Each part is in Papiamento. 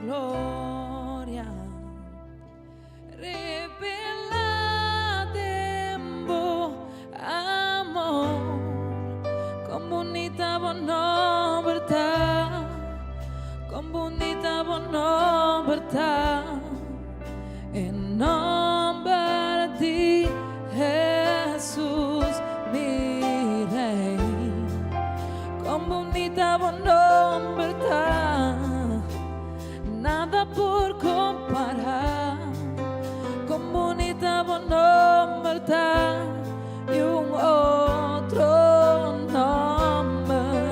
gloria. Revelá den bo amor, kon bunita bo nomber ta, kon bunita bo nomber ta, e nomber di Hesus mi Rei. Kon bunita bo nomber ta. Nada por kompará kon bunita bo nomber ta i un otro nomber.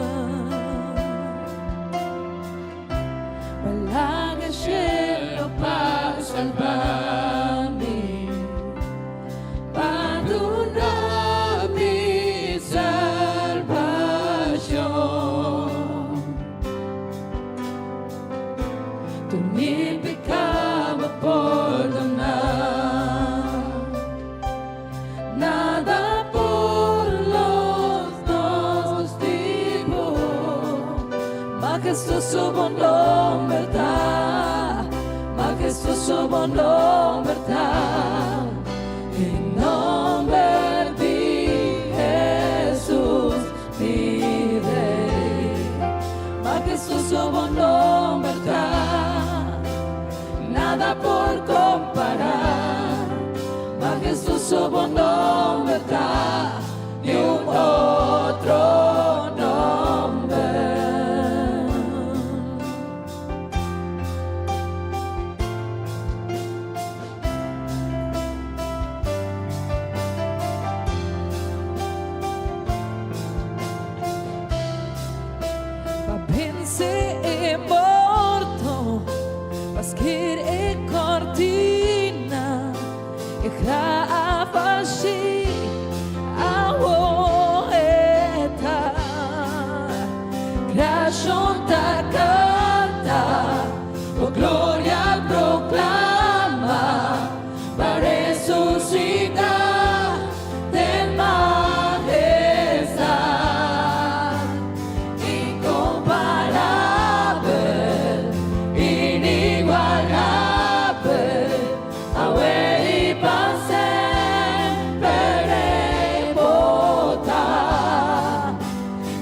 Pa laga shelu pa salba mi, pa duna mi salbashon. Tur mi pecá bo pordoná. Nada por los nos di bo. Majestuoso bo nomber ta, majestuoso bo nomber ta. E nomber di Jesús. Mi Rey, majestuoso bo nomber ta, nada por compará. Majestuoso bo nomber ta, ni un otro nomber. Pa vense e morto, pa sker e kortina, e graf bashí awo e ta. Kreashon ta kanta. Bo gloria proclama, pa resucita den majestad. Incomparabel, inigualabel, awe y pa semper Rey bo ta.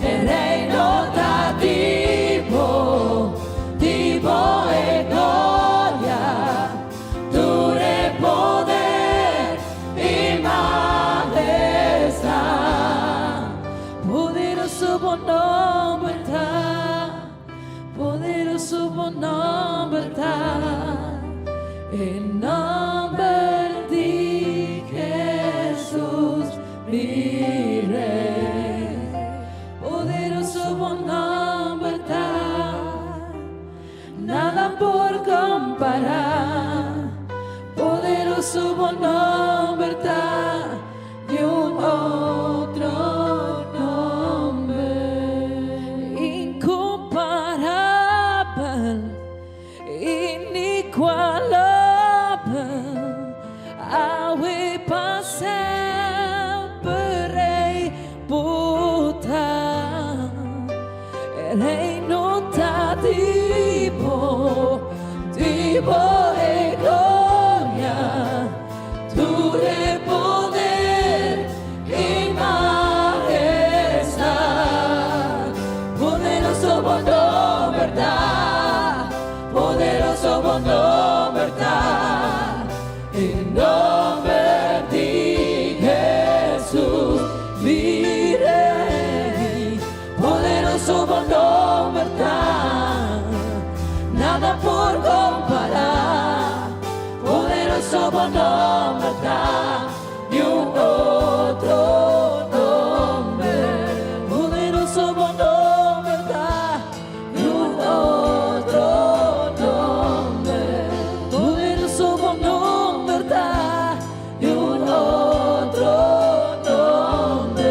E reino ta di bo. Di bo e gloria, tur e poder i mahestad. Poderoso bo nomber ta, poderoso bo nomber ta, e nomber di Jesus mi Rey. Poderoso bo nomber ta, nada por compará. Poderoso bo nomber ta, ni un otro nomber. Incomparabel, inigualabel, awe pa semper Rey bo ta. E reino ta di bo, di bo e gloria, tur e poder i mahestad. Poderoso bo nomber ta, poderoso bo nomber ta, e nomber di Jesus mi Rey. Poderoso bo nomber ta, nada por compará. Poderoso bo nomber ta, ni un otro nomber. Poderoso bo nomber ta, ni un otro nomber. Poderoso bo nomber ta, ni un otro nomber.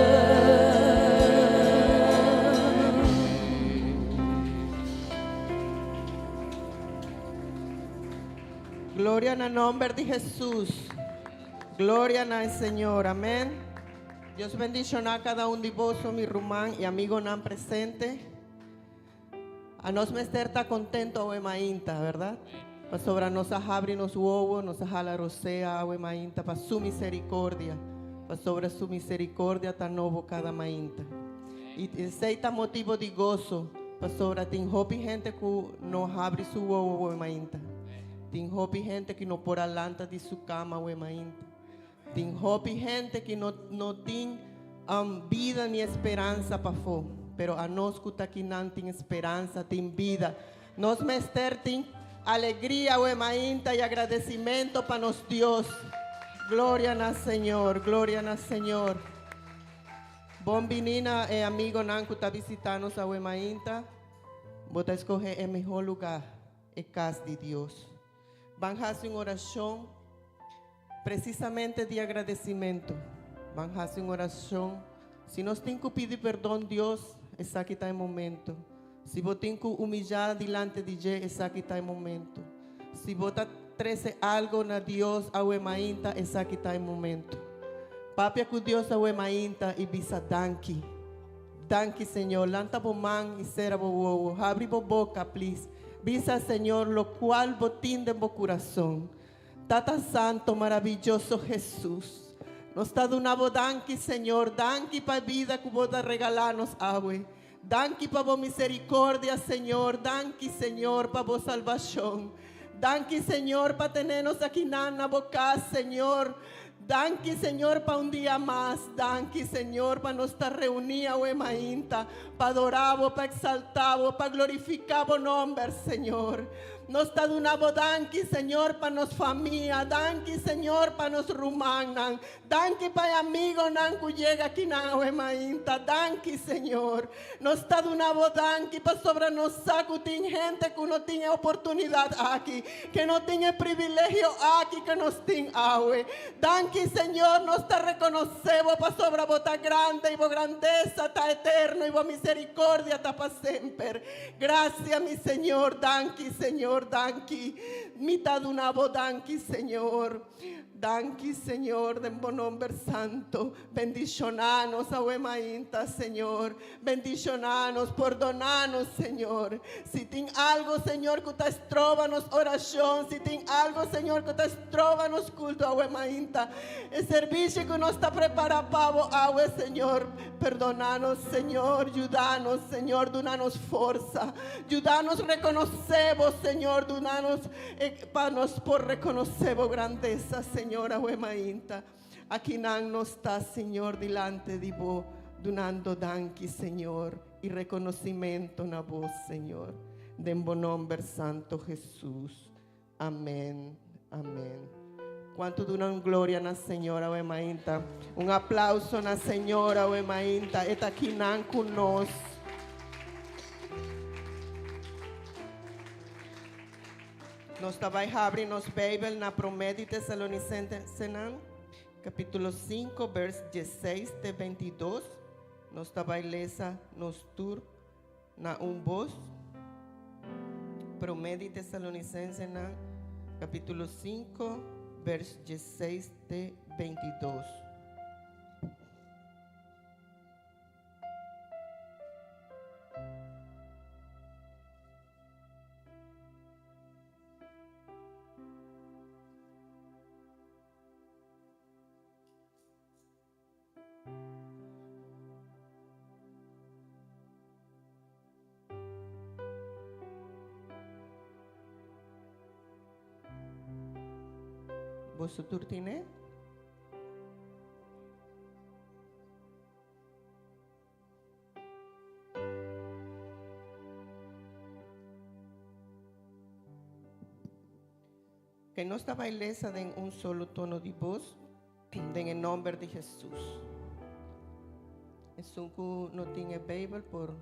Gloria na nomber di Hesus. Gloria na e Señor. Amen. Dios bendiciona cada un di boso, mi ruman y amigonan presente. Anos mester ta contento awe mainta, verdad? Pasobra nos a habri nos wowo, nos a hala rosea awe mainta pa su misericordia, pasobra su misericordia ta nobo cada mainta. Y esey ta motibo di goso, pasobra tin hopi hende cu no habri su wowo awe mainta. Tin hopi hende cu no por a lanta di su cama awe mainta. Tin hopi hende ki no no tin bida ni esperansa pafó, pero anos ku ta kinan tin esperansa, tin bida. Nos mester tin alegria awe mainta i agradesimentu pa nos Dios. Gloria na Señor, gloria na Señor. Bon bini na e amigonan ku ta bisita nos awe mainta. Bo ta eskohe e mihó lugá, e kas di Dios. Ban hasi un orashon Precisamente di agradecimento. Ban haci un oracion. Si nos tin cu pidi perdon Dios, esaki ta e momento. Si bo tin cu humilla dilante di dje, esaki ta e momento. Si bo ta trece algo na Dios awe mainta, esaki ta e momento. Papia cu Dios awe mainta y bisa danki. Danki Señor. Lanta bo man y cera bo wowo. Habri bo boca, please. Bisa Señor locual bo tin den bo curason. Tata Santo maravilloso Jesus nos ta duna bo danki Señor danki pa e bida ku bo ta regala nos awe danki pa bo misericordia Señor danki Señor pa bo salbacion danki Señor pa tene nos akinan na bo cas Señor danki Señor pa un dia mas danki Señor pa nos ta reuni awe mainta pa adora bo pa exalta bo pa glorifica bo nomber Señor. Nos ta duna bo danki, Señor, pa nos famia. Danki, Señor, pa nos rumannan. Danki pa e amigonan ku yega akinan awe mainta. Danki, Señor. Nos ta duna bo danki pasobra nos sa ku tin hende ku no tin e oportunidat aki, ke no tin e privilegio aki ku nos tin awe. Danki, Señor. Nos ta rekonosé bo pasobra bo ta grande i bo grandesa ta eterno i bo miserikordia ta pa semper. Gracia mi Señor, danki Señor, danki. Mi ta duna bo danki Señor. Danki Señor den bo nomber santo. Bendiciona nos awe mainta Señor. Bendiciona nos, pordona nos Señor. Si tin algo Señor cu ta estroba nos oracion, si tin algo Señor cu ta estroba nos culto awe mainta, e servicio cu nos ta prepara pa bo awe Señor, Perdona nos, Señor, yuda nos, Señor, duna nos forsa. Yuda nos reconoce bo, Señor, duna nos pa nos por reconoce bo grandesa, Señor, awe mainta. Akinan nos ta, Señor, dilante di bo, dunando danki, Señor, y reconocimento na bo, Señor. Den bo nomber santo, Jesus. Amen, amen. Cuanto duna un gloria na Señor awe mainta? Un aplauso na Señor awe mainta. E ta akinan cu nos. Nos ta bai habri nos Bijbel na Promé di Tesalonicensenan, capítulo 5, vers 16 te 22. Nos ta bai lesa nos tur Na un bos, Promé di Tesalonicensenan, capítulo 5, vers 16 te 22. Boso tur tine? Ke nos ta bai lesa den un solo tono di bos, den e nomber di Hesus. Esun ku no tin e Beibel por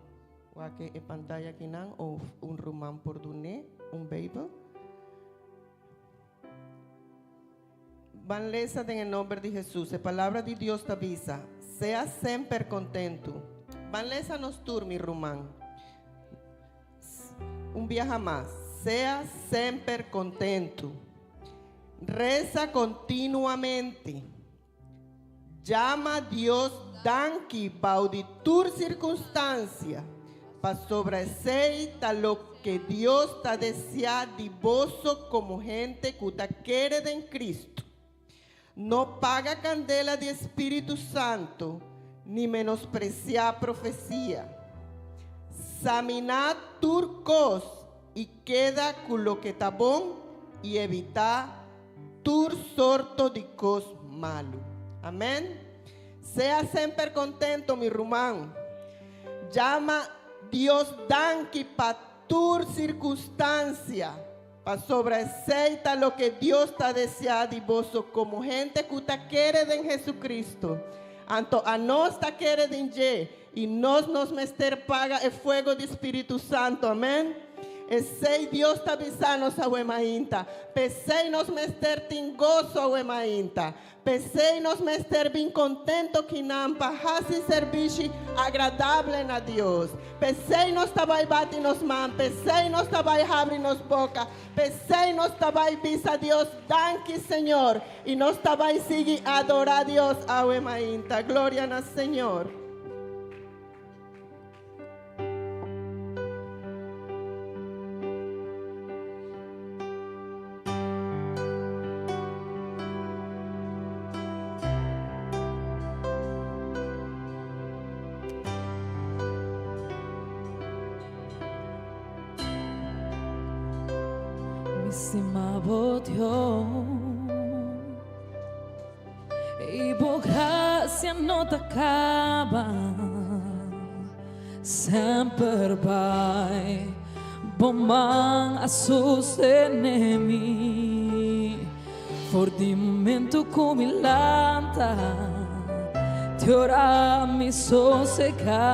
wak e pantaya akinan of un ruman por dun'é un Beibel. Ban lesa den e nomber di Hesus. E palabra di Dios ta bisa, Sea semper kontentu. Ban lesa nos tur, mi ruman. Un biaha mas, sea semper kontentu. Resa kontinuamente. Jama Dios danki bou di tur sirkunstansia. Pasobra esei ta loke Dios ta deseá di boso komo hende ku ta kere den Kristu. No paga kandela di e Spiritu Santu, ni menospresiá profesia. Saminá tur kos i keda ku loke ta bon i evitá tur sorto di kos malu. Amèn. Sea semper kontento, mi ruman. Yama Dios danki pa tur sirkunstansia. Pasobra esei ta loke Dios ta deseá di boso komo hende ku ta kere den Jesucristo. Anto anos ta kere den dje, i nos nos mester paga e fuego di Spiritu Santo. Amèn. Esei Dios ta bisa nos awe mainta. P'esei nos mester tin goso awe mainta. P'esei nos mester bin kontento kinan pa hasi serbishi agradable na Dios. P'esei nos ta bai bati nos man, p'esei nos ta bai habri nos boka, p'esei nos ta bai bisa Dios, Danki Señor! I nos ta bai sigui adorá Dios awe mainta. Gloria na Señor! Mi stima bo Dios I bo gracia no ta caba Semper bai bo man a sostene mi For di momento cu mi lanta Te ora mi sosega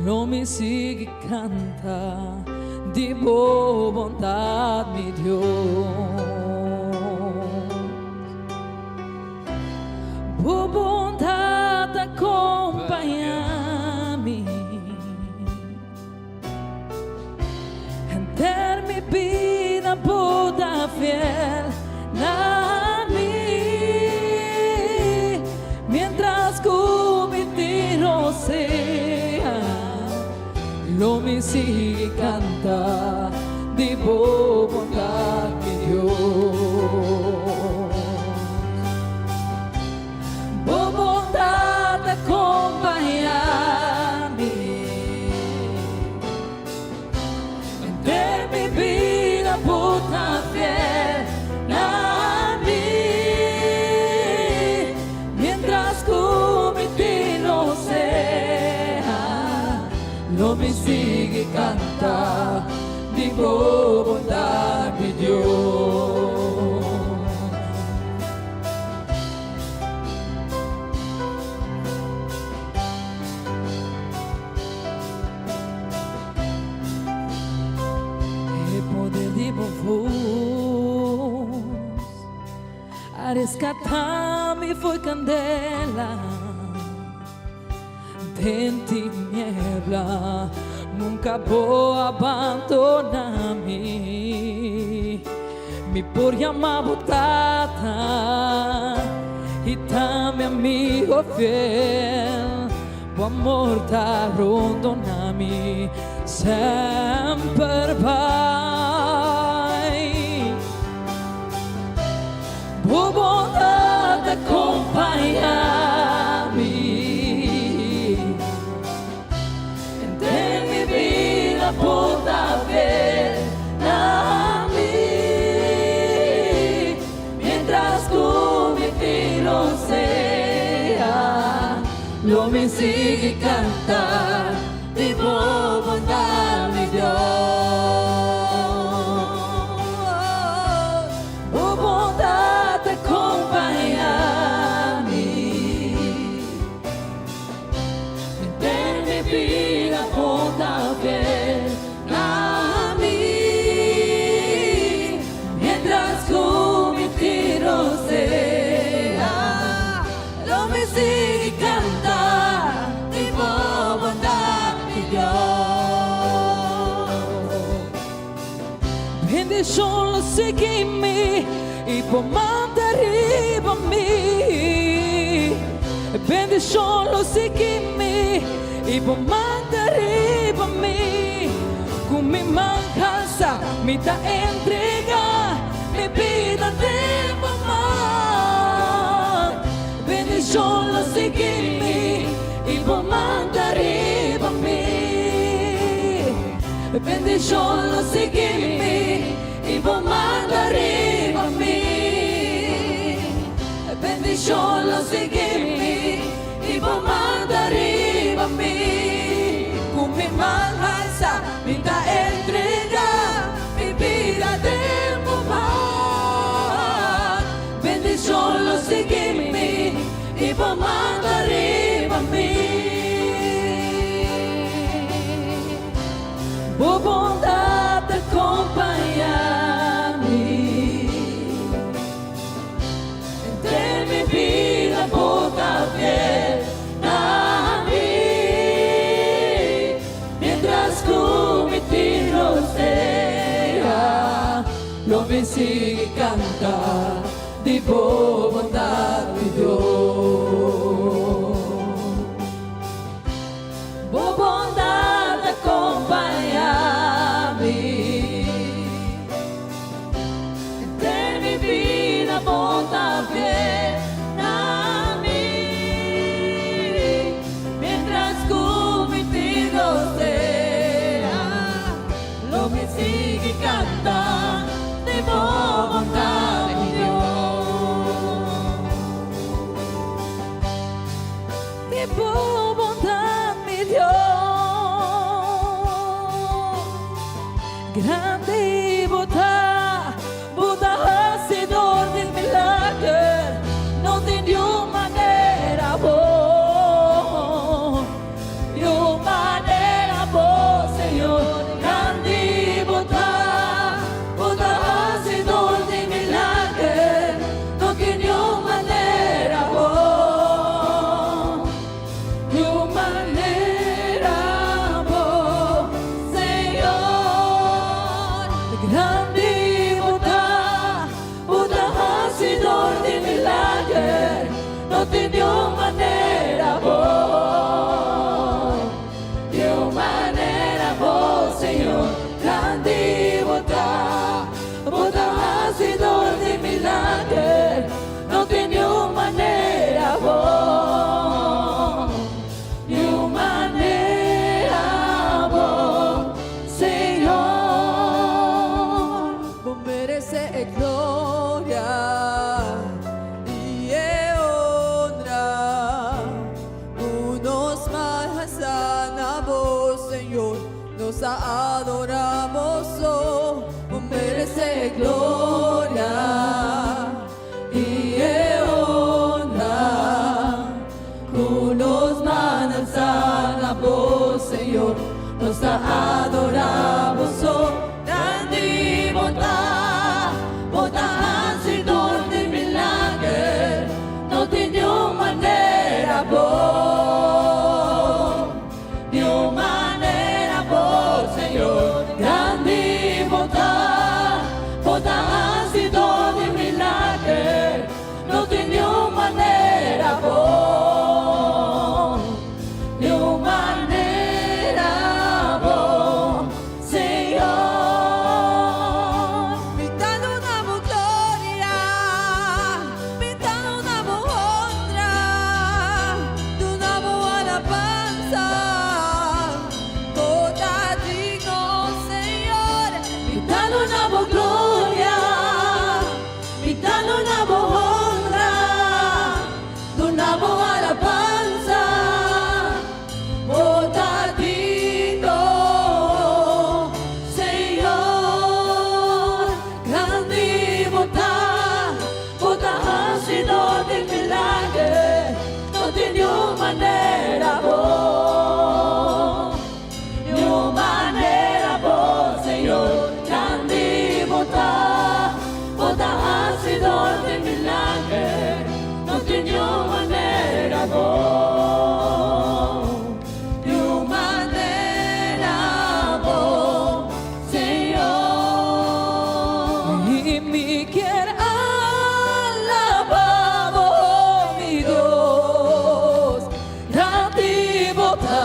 Lo mi sigui canta Di bo bondad mi Dios. Bo bondad ta compaña mi Henter mi bida bo ta fiel na mi Mientras cu mi tin rosea Lo mi sigui canta di bo bondad mi Dios. Bo bondad ta compaña mi Henter mi bida bo ta fiel na mi Mientras cu mi tin rosea Lo mi sigui canta di bo bondad mi Dios. E poder di bo voz a rescata mi fo'i candela Den tiniebla nunca bo abandona mi Mi por yama bo tata y ta mi amigo fiel Bo amor ta rondona mi semper bai. Bo bondad ta compaña mi Henter mi bida bo ta fiel na mi Mientras cu mi tin rosea Lo mi sigui canta di bo bondad mi Dios. Bo bondad ta compaña mi Henter mi bida bo ta fiel na mi Mientras cu mi tin rosea Lo mi sigui canta di bo bondad mi Dios. Bendicion lo sigui mi y bo man ta riba mi. Bendicion lo sigui mi y bo man ta. riba mi. Ku mi man halsá mi ta entregá mi bida den bo man. Bendishon lo sigui mi i bo man ta riba mi. Bendishon lo sigui mi i bo man ta riba mi. Bendishon lo sigui mi i bo man ta riba mi. Ku mi man halsá mi ta entregá mi bida den bo man. Bendishon lo sigui mi i bo man ta riba mi. Bo bondat kompañá mi. Den mi bida bo ta fiel na mi. Mientras ku mi tin rosea, lo mi sigui kanta di bo bondat, mi Dios. Bo bondat kompañá mi. Den mi bida bo ta fiel na mi. Mientras ku mi tin rosea, lo mi sigui kanta di bo bondat, mi Dios. Di bo bondat, mi Dios. Grandi bo ta, bo ta hasidó di milager, no tin niun manera bo, niun manera bo, Señor. Grandi bo ta, bo ta hasidó di milager, no tin niun manera bo, niun manera bo, Señor. Grandi bo ta, bo ta hasidó di milager, no tin niun manera bo, niun manera bo, Señor. Grandi bo ta, bo ta hasidó di milager, no tin niun manera bo, niun manera bo, Señor. Bo meresé gloria i honra. Ku nos man halsá na bo, Señor, nos adorá bo. Bo meresé gloria i honra. Ku nos man halsá na bo, Señor, nos adorá bo. Grandi bo ta, bo ta hasidó di milager, no tin niun manera bo, niun manera bo, Señor. Grandi bo ta, bo ta hasidó di milager, no tin niun manera bo, niun manera bo, Señor. Mi ta duna bo gloria, mi ta duna bo honra, duna bo alabansa. Bo ta digno, Señor. Mi ta duna bo gloria, mi ta duna bo honra, duna bo alabansa. Bo ta digno, Señor. Grandi bo ta, bo ta hasidó di milager, no tin niun manera bo, niun manera bo, Señor. Grandi bo ta, bo ta hasidó di milager, no tin niun manera bo, niun manera bo, Señor. I mi ke alabá bo, mi Dios, grandi bo ta.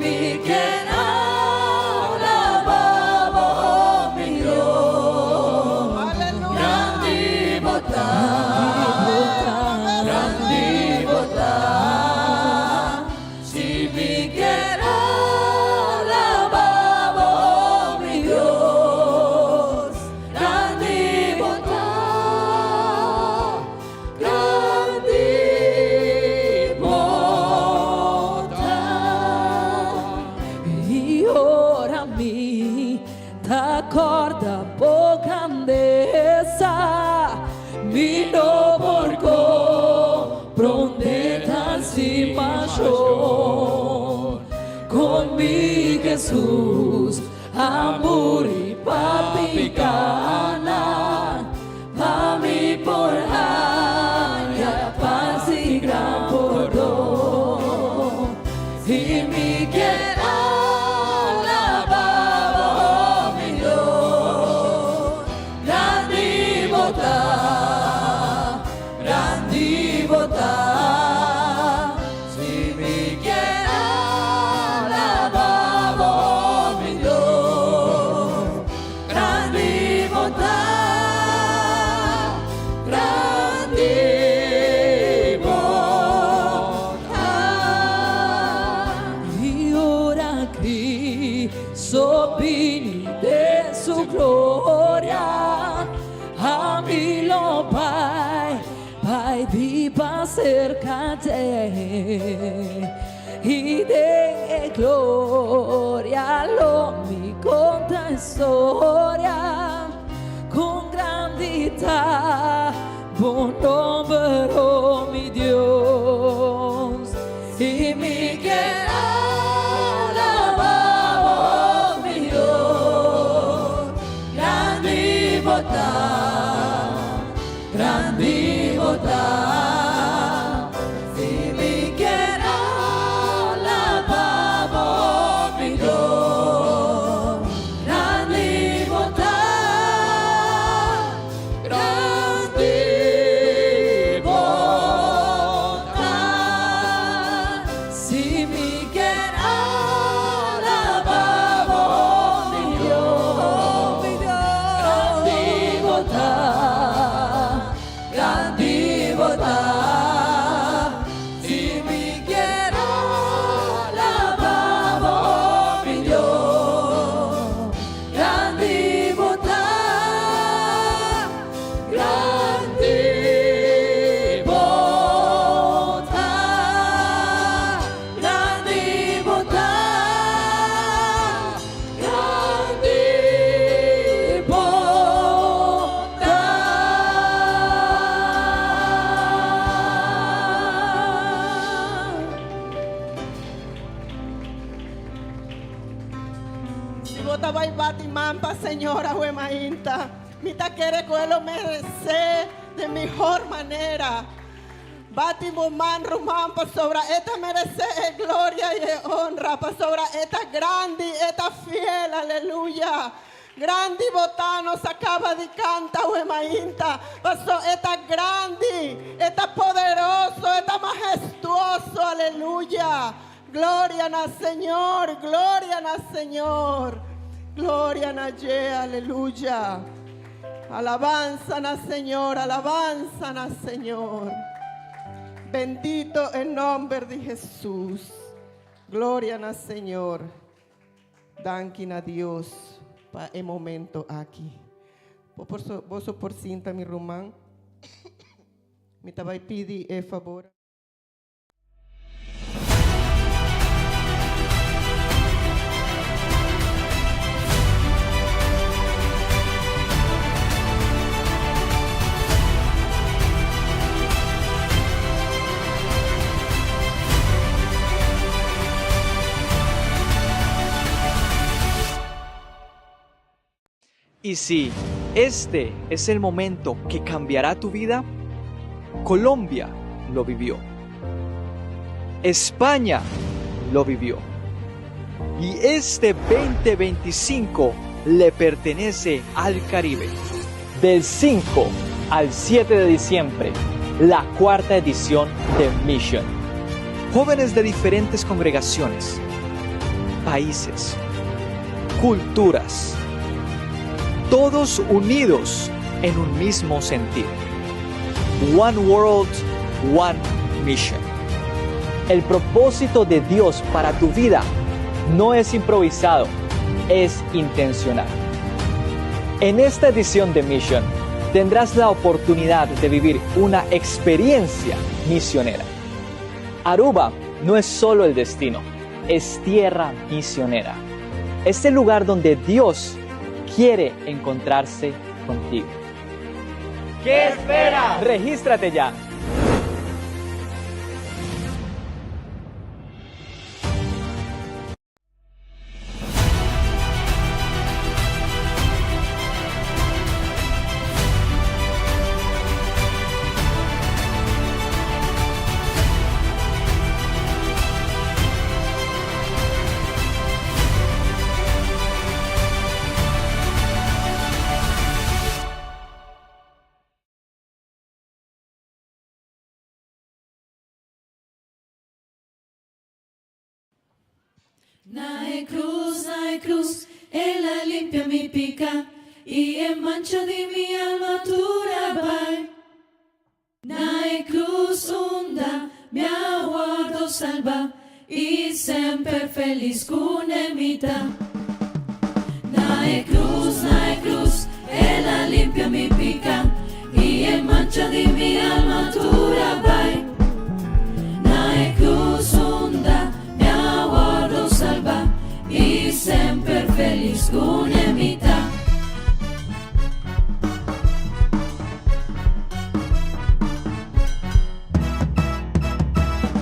Mi kier alabá bo, oh mi Dios. Grandi bo ta, grandi bo ta. Si mi kier alabá bo, oh mi Dios. Grandi bo ta, grandi bo ta. I ora mi ta kòrda bo grandesa, mi no por komprondé tal situashon. Kon mi Jesus a muri pa pikánan, pa mi por haña pas i gran pordon. I mi kier alabá bo, mi Dios. Grandi bo ta, grandi bo ta. Si mi kier alabá bo, mi Dios. Grandi bo ta, grandi bo ta. I ora Cristo bini den su gloria, ami lo bai, bai biba serka dje. I den gloria lo mi konta historia, kon grandi ta bo nòmber, oh mi Dios. I mi kier alabá bo, mi Dios. Grandi bo ta, grandi bo ta. Si mi kier alabá bo, mi Dios. Grandi bo ta, grandi bo ta. Si mi kier alabá bo, mi Dios. Grandi bo ta, grandi bo ta. Si mi kier alabá bo, mi Dios. Grandi bo ta, grandi bo ta, grandi bo ta, grandi bo ta. Si bo ta bai bati man pa Señor awe mainta, mi ta kere ku e lo meresé di mihó manera. Bati bo man ruman pasobra e ta meresé e gloria i e honra pasobra e ta grandi, e ta fiel, aleluya. Grandi bo ta, nos a kaba di kanta awe mainta, paso e ta grandi, e ta poderoso, e ta mahestuoso, aleluya. Gloria na Señor, gloria na Señor, gloria na dje, aleluya. Alabansa na Señor, alabansa na Señor. Bendito e nòmber di Jesus. Gloria na Señor. Danki na Dios pa e momento aki. Boso por sinta mi ruman. Mi ta bai pidi e fabor. Y si este es el momento que cambiará tu vida, Colombia lo vivió. España lo vivió. Y este 2025 le pertenece al Caribe. Del 5 al 7 de diciembre, la cuarta edición de Mission. Jóvenes de diferentes congregaciones. Países, culturas, todos unidos en un mismo sentir. One World, One Mission. El propósito de Dios para tu vida no es improvisado, es intencional. En esta edición de Mission tendrás la oportunidad de vivir una experiencia misionera. Aruba no es solo el destino, es tierra misionera. Es el lugar donde Dios quiere encontrarse contigo. ¿Qué esperas? Regístrate ya. Na e cruz, na e cruz, El a limpia mi pica y e mancha di mi alma tur a bai. Na e cruz unda mi a wordo salba y semper feliz cune mi ta. Na e cruz, na e cruz, El a limpia mi pica y e mancha di mi alma tur a bai. Na e cruz unda mi a wordo salba y semper feliz cune mi ta.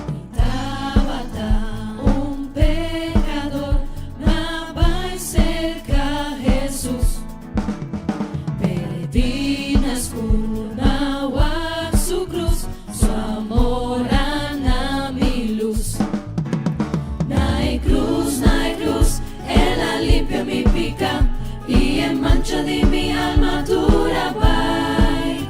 Mi tabata un pecador, m'a bai cerca Jesus. Perdí na scur, m'a wak su cruz, su amor a na mi luz. Na e cruz, na e cruz, El a limpia mi pica y e mancha di mi alma tur a bai.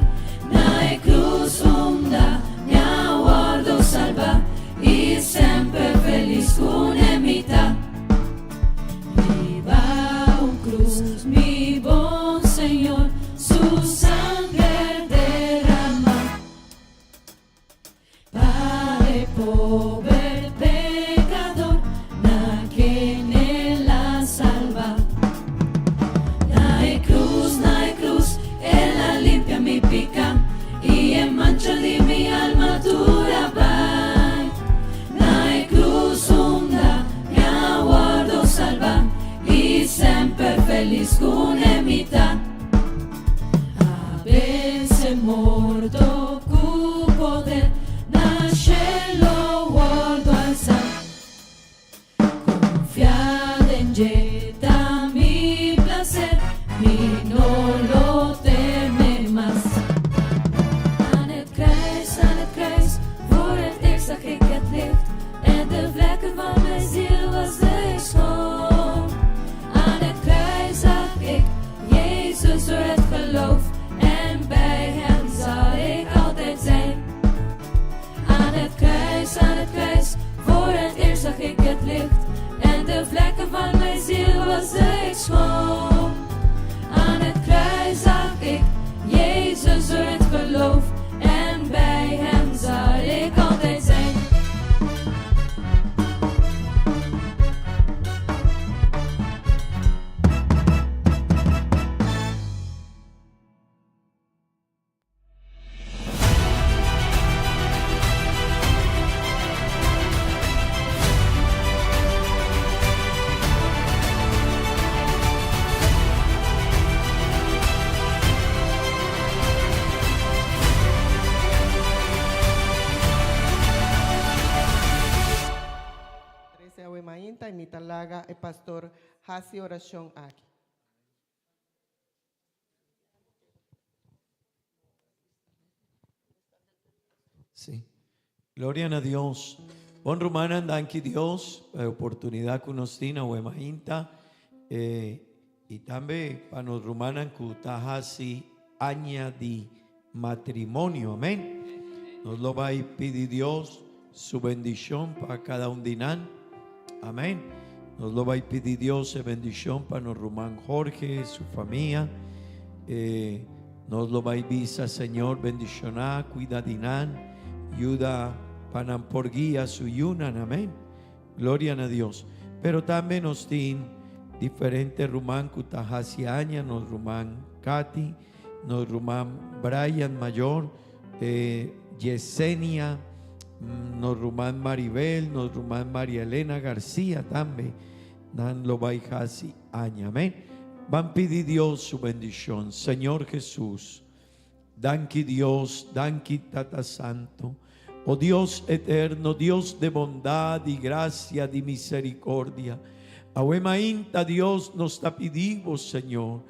Na e cruz unda mi a wordo salba y semper feliz cune mi ta. Riba un cruz, mi bon Señor, su sanger derama. Pa e pober pecador, na ken El a salba. Na e cruz, na e cruz, El a limpia mi pica y e mancha di mi alma tur a bai. Na e cruz unda mi a wordo salba y semper feliz cune mi ta. A vence morto cu poder, na cielo wordo alza. Confia den dje ta mi placer, mi no lo teme mas. Aan het kruis, aan het kruis, voor het eerst zag ik het licht. En de vlekken van mijn ziel was ik schoon. Aan het kruis zag ik Jezus door het geloof. En bij hem zal ik altijd zijn. Aan het kruis, aan het kruis, voor het eerst zag ik het licht. En de vlekken van mijn ziel was ik schoon. Aan het kruis zag ik Jezus door het geloof. En bij hem zal ik altijd zijn. Trece awe mainta y mi ta laga e pastor haci oracion aki. Sí. Gloria na Dios. Bon rumannan, danki Dios pa e oportunidad cu nos tin awe mainta. Eh, y tambe pa nos rumannan cu ta haci aña di matrimonio. Amén. Nos lo bay pidi Dios su bendicion pa cada un di nan. Amén. Nos lo bai pidi Dios e bendicion pa nos ruman Jorge, su famia. Eh, nos lo bai bisa Señor bendiciona, cuida di nan, yuda pa nan por guia su yunan. Amén. Gloria na Dios. Pero tambe nos tin diferente ruman cu ta haci aña, nos ruman Katy, nos ruman Brian Mayor, eh, Yesenia, nos ruman Maribel, nos ruman Maria Elena Garcia tambe, nan lo bai haci aña. Amén. Ban pidi Dios su bendicion. Señor Jesús, danki Dios, danki Tata Santo. Oh Dios eterno, Dios de bondad y gracia, di misericordia. Awe mainta Dios nos ta pidi bo, Señor,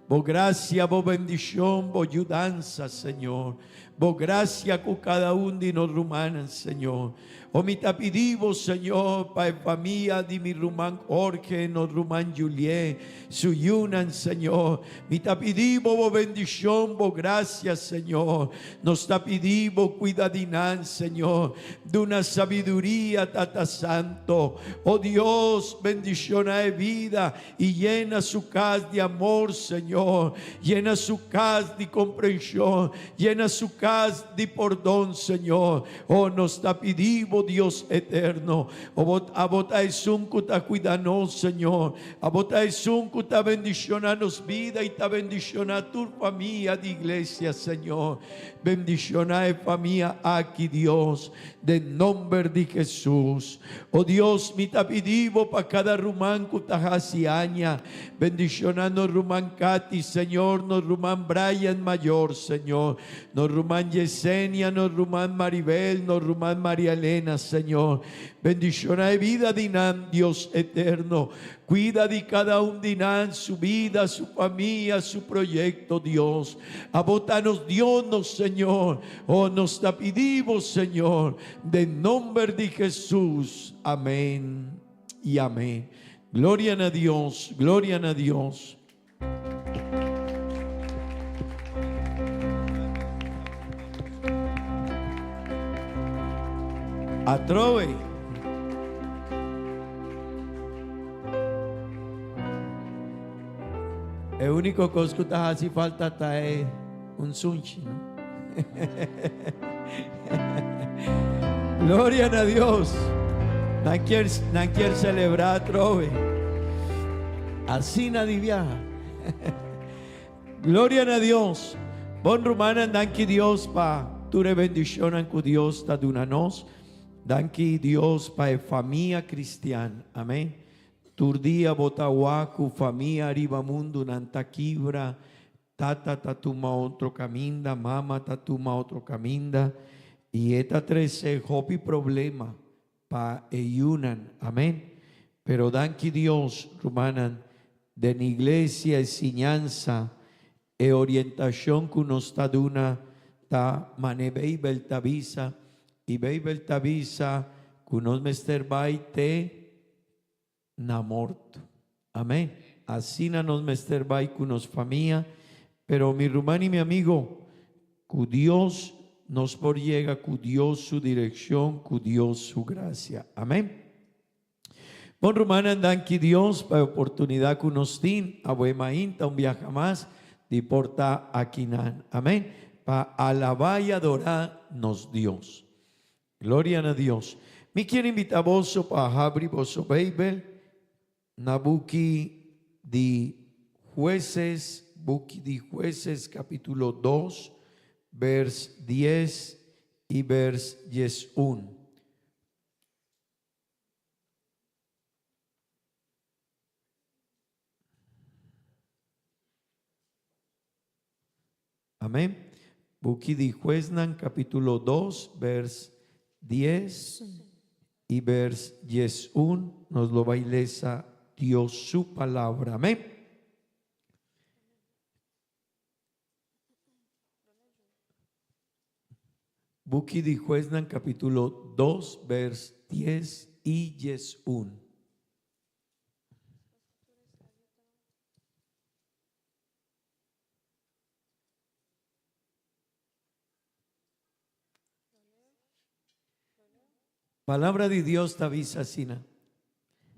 bo gracia, bo bendicion, bo yudansa, Señor. Bo gracia cu cada un di nos rumannan, Señor. O mi ta pidi bo, Señor, pa e famia di mi ruman Jorge, nos ruman Julie, su yunan, Señor. Mi ta pidi bo bo bendicion, bo gracia, Señor. Nos ta pidi bo cuida di nan, Señor. Duna sabiduria, Tata Santo. O Dios, bendiciona e vida y yena su cas di amor, Señor. Yena su cas di comprension. Yena su cas di pordon, Señor. Oh, nos ta pidi bo, Dios eterno. Oh, bo, abo ta esun cu ta cuida nos, Señor. Abo ta esun cu ta bendiciona nos vida y ta bendiciona tur famia di iglesia, Señor. Bendiciona e famia aki, Dios, den nomber di Jesus. Oh Dios, mi ta pidi bo pa cada ruman cu ta haci aña. Bendiciona nos ruman Katy, Señor, nos ruman Brian mayor, Señor, nos ruman Yesenia, nos ruman Maribel, nos ruman Maria Elena, Señor. Bendiciona e vida di nan, Dios eterno. Cuida di cada un di nan, su vida, su famia, su proyecto, Dios. Abo ta nos Dios, nos Señor. Oh, nos ta pidi bo, Señor, den nomber di Jesus. Amén y amén. Gloria na Dios, gloria na Dios. Atrobe. E único cos cu ta haci falta ta e un sunchi, no? Gloria na Dios. Nan kier, nan kier celebra atrobe. Asina di viaha. Gloria na Dios. Bon rumannan, danki Dios pa tur e bendicionnan cu Dios ta duna nos. Danki Dios pa e famia cristian. Amen. Tur dia bo ta wak cu famia riba mundo nan ta kibra. Tata ta tuma otro caminda, mama ta tuma otro caminda y e ta trece hopi problema pa e yunan. Amen. Pero danki Dios, rumannan, den iglesia e siñansa, e orientacion cu nos ta duna ta mane Bijbel ta bisa y Bijbel ta bisa cu nos mester bay te na morto. Amén. Asina nos mester bai cu nos famia, pero mi ruman y mi amigo, cu Dios nos por yega cu Dios su direccion, cu Dios su gracia. Amén. Bon rumannan, danki Dios pa e oportunidad cu nos tin awe mainta un biaha mas di por ta akinan. Amén. Pa alaba y adora nos Dios. Gloria na Dios. Mi kier invita boso pa habri boso Bijbel na buki di Jueces, buki di Jueces capitulo dos, vers dies y vers diesun. Amén. Buki di Huesnan capítulo 2, vers 10 y vers 11 nos lo bai lesa Dios su palabra. Amén. Buki di Huesnan capítulo 2, vers 10 y 11. Palabra di Dios ta bisa asina.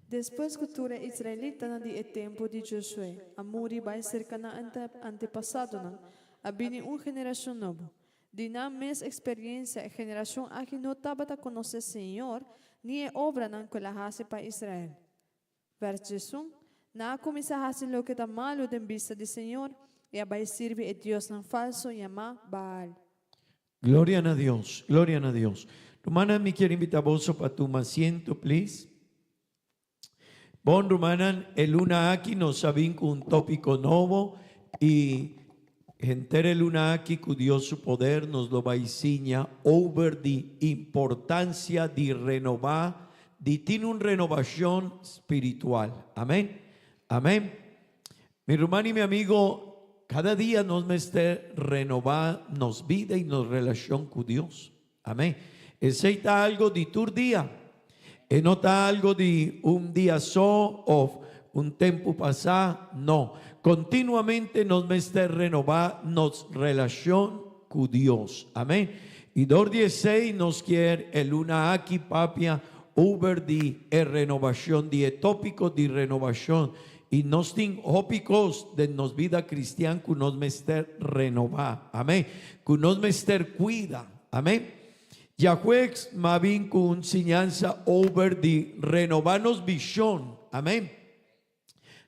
Despues ku tur e israelitanan di e tempu di Josué a muri bai serka nan antepasadonan, a bini un generashon nobo. Di nan mes eksperensia e generashon aki no tabata konosé Señor ni e obranan ku el a hasi pa Israel. Vèrs 11, Nan a kuminsá hasi loke ta malu den bista di Señor i a bai sirbi e diosnan falso yamá Baal. Gloria na Dios, gloria na Dios. Rumannan, mi kier invita boso pa tuma asiento, please. Bon, rumannan, e luna aki nos a bin cu un topico nobo y henter e luna aki cu Dios su poder nos lo bay siña over di importancia di renoba, di tin un renobacion spiritual. Amen. Amen. Mi ruman y mi amigo, cada dia nos mester renoba nos bida y nos relacion cu Dios. Amen. Esey ta algo di tur dia. E no ta algo di un dia so of un tempo pasa. No. Continuamente nos mester renoba nos relacion cu Dios. Amen. Y dor di esey nos kier e luna aki papia over di e renobacion, di e topico di renobacion. Y nos tin hopi cos den nos bida cristian cu nos mester renoba. Amen. Cu nos mester cuida. Amen. Djajuegs m'a bin cu un siñansa over di renoba nos vision. Amen.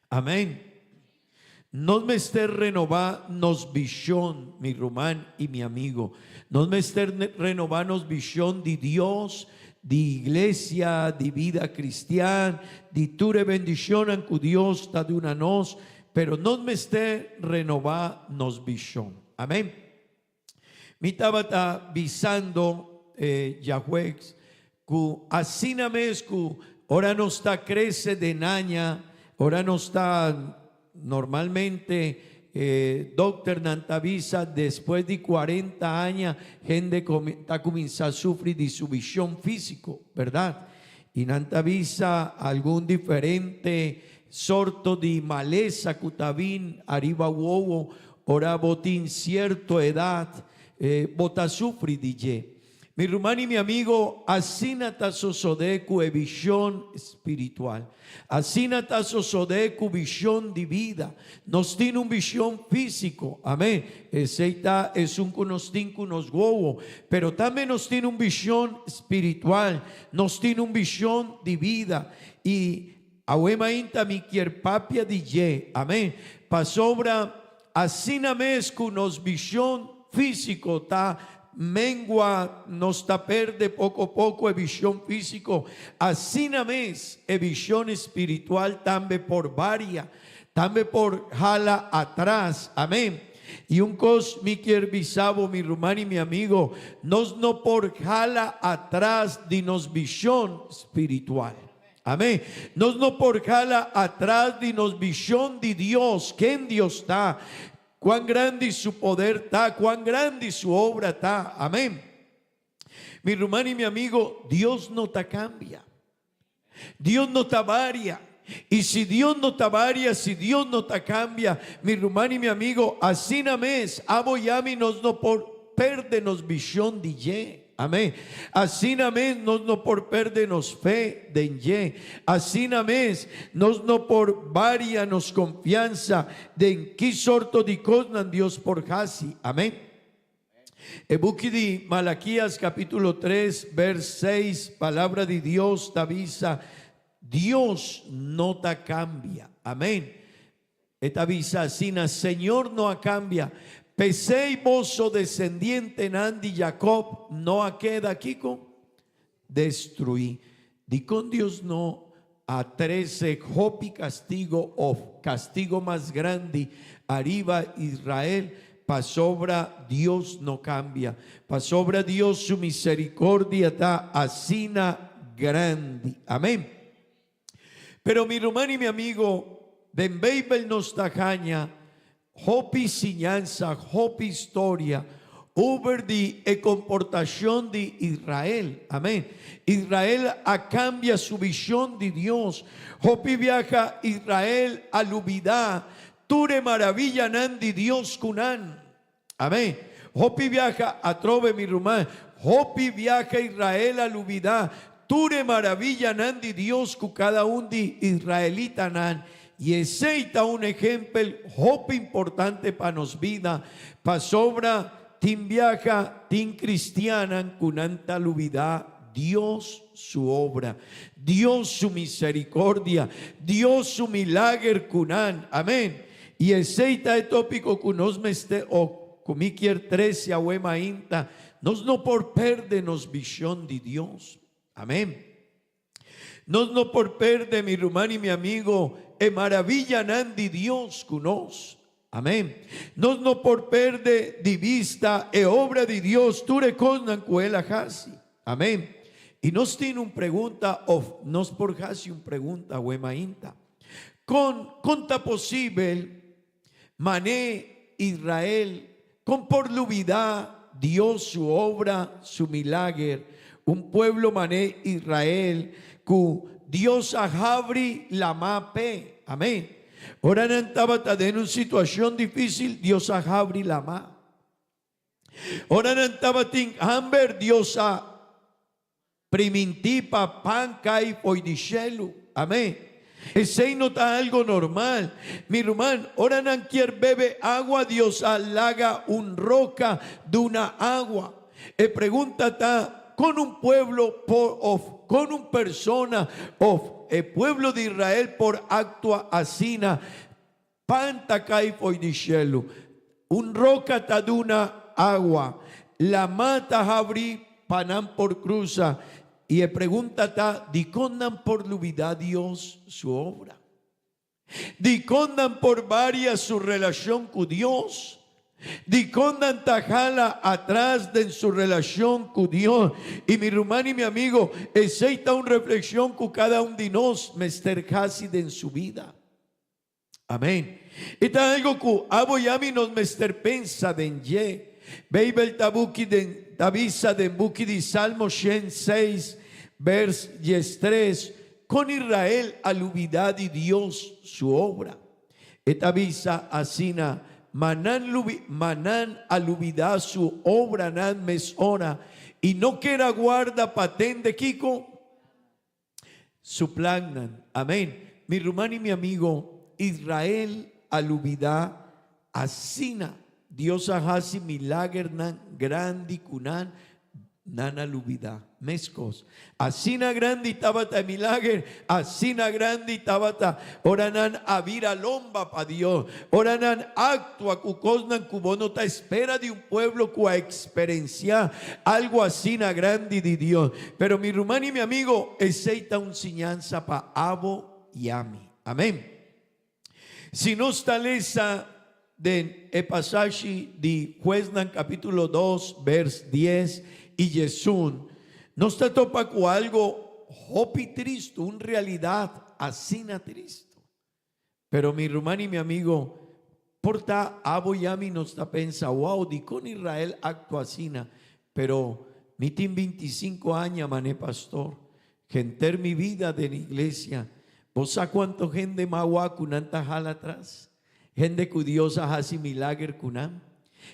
Amen. Nos mester renoba nos vision, mi ruman y mi amigo. Nos mester renoba nos vision di Dios, di iglesia, di bida cristian, di tur e bendicionnan cu Dios ta duna nos, pero nos mester renoba nos vision. Amen. Mi tabata bisando djahuegs cu asina mes cu ora nos ta crece den aña, ora nos ta Normalmente e dokternan ta bisa despues di cuarenta aña hende ta cuminsa sufri di su vision fisico, berdad? Y nan ta bisa algun diferente sorto di malesa cu ta bin ariba wowo ora bo tin cierto edad, bo ta sufri di dje. Mi ruman i mi amigo, asina ta sosodé ku e vishon spiritual. Asina ta sosodé ku vishon di bida. Nos tin un vishon físiko, amén, esei ta esun ku nos tin ku nos wowo, pero tambe nos tin un vishon spiritual, nos tin un vishon di bida. I awe mainta mi kier papia di dje, amén, pasobra Asina mes ku nos vishon físiko ta mengua, nos ta perde poko poko e vishon físiko, asina mes e vishon espiritual tambe por varia, tambe por hala atras. Amén. I un kos mi kier bisa bo, mi ruman i mi amigo, nos no por hala atras di nos vishon spiritual. Amén. Nos no por hala atras di nos vision di Dios, ken Dios ta, cuan grandi su poder ta, cuan grandi su obra ta. Amén. Mi ruman y mi amigo, Dios no ta cambia. Dios no ta varia. Y si Dios no ta varia, si Dios no ta cambia, mi ruman y mi amigo, asina mes, abo y ami nos no por perde nos vision di dje. Amén. Asina mes nos no por perde nos fe den dje. Asina mes nos no por varia nos confiansa den ki sorto di cosnan Dios por haci. Amén. E buki di Malaquías capítulo 3 vers 6, palabra di Dios ta bisa, Dios no ta cambia. Amén. E ta bisa asina, Señor no a cambia, p'esey boso descendientenan di Jacob no a keda kico? Destruí. Dicon Dios no a trece hopi castigo of castigo mas grandi ariba Israel? Pasobra Dios no cambia. Pasobra Dios su misericordia ta asina grandi. Amen. Pero mi ruman i mi amigo, den Beibel nos ta haña hopi siñansa, hopi historia over di e komportashon di Israel. Amen. Israel a kambia su vishon di Dios. Hopi biaha Israel a lubidá tur e maravillanan di Dios ku nan. Amén. Hopi biaha atrobe, mi ruman, hopi biaha Israel a lubidá. tur e maravillanan di Dios ku kada un di israelitanan, i esei ta un ehempel hopi importante pa nos bida, pasobra tin biaha tin kristiannan ku nan ta lubidá Dios su obra, Dios su misericordia, Dios su milager ku nan. Amen. I esei ta e tópiko ku nos mester o ku mi kier trese awe mainta, nos no por perde nos bishon di Dios. Amen. Nos no por perde, mi ruman i mi amigo, e maravillanan di Dios ku nos. Amen. Nos no por perde di bista e obra di Dios, tur e kosnan ku El a hasi. Amen. I nos tin un pregunta of nos por hasi un pregunta awe mainta. Kon, kon ta posibel mané Israel, kon por lubidá Dios su obra, su milager? Un pueblo mané Israel ku Dios a habri lamá p'e. Amen. Ora nan tabata den un situashon difísil, Dios a habri lamá. Ora nan tabatin hamber, Dios a primintí pa pan kai fo'i di shelu. Amén. Esei no ta algo normal. Mi ruman, ora nan kier bebe agua, Dios a laga un roka duna agua. E pregunta ta, Kon un pueblo por of kon un persona of e pueblo di Israel por aktua asina? Pan ta kai fo'i di shelu, un roka ta duna awa, lamá ta habrí pa nan por krusa. I e pregunta ta, dikon nan por lubidá Dios su obra? Dikon nan por baria su relashon ku Dios? Dikon nan ta hala atras den su relashon ku Dios? I mi ruman i mi amigo, esei ta un reflekshon ku kada un di nos mester hasi den su bida. Amén. E ta algo ku abo i ami nos mester pensa den dje. Beibel ta buki den ta bisa den buki di Salmo 106 bers 13 kon Israel a lubidá di Dios su obra. E ta bisa asina, Ma nan lubi ma nan a lubidá su obranan mes ora i no ker a guarda pa tende kiko? Su plannan. Amén. Mi ruman i mi amigo, Israel a lubidá asina. Dios a hasi milagernan grandi ku nan, nan a lubidá. Meskos. Asina grandi tabata e milager, asina grandi tabata ora nan a bira lomba pa Dios, ora nan aktua ku kosnan ku bo no ta espera di un pueblo ku a eksperensiá algu asina grandi di Dios. Pero mi ruman i mi amigo, esei ta un siñansa pa abo i ami. Amén. Si nos ta lesa den e pasashi di Huesnan capítulo dos vers dies i diesun, nos ta topa cu algo hopi tristu, un realidad asina tristu. Pero mi ruman i mi amigo, por ta abo i ami nos ta pensa, wow, dikon Israel aktua asina? Pero mi tin 25 aña mané pastor, henter mi vida den iglesia. Bo sa kuantu hende mawa ku nan ta hala atras? Hende ku Dios a hasi milager ku nan?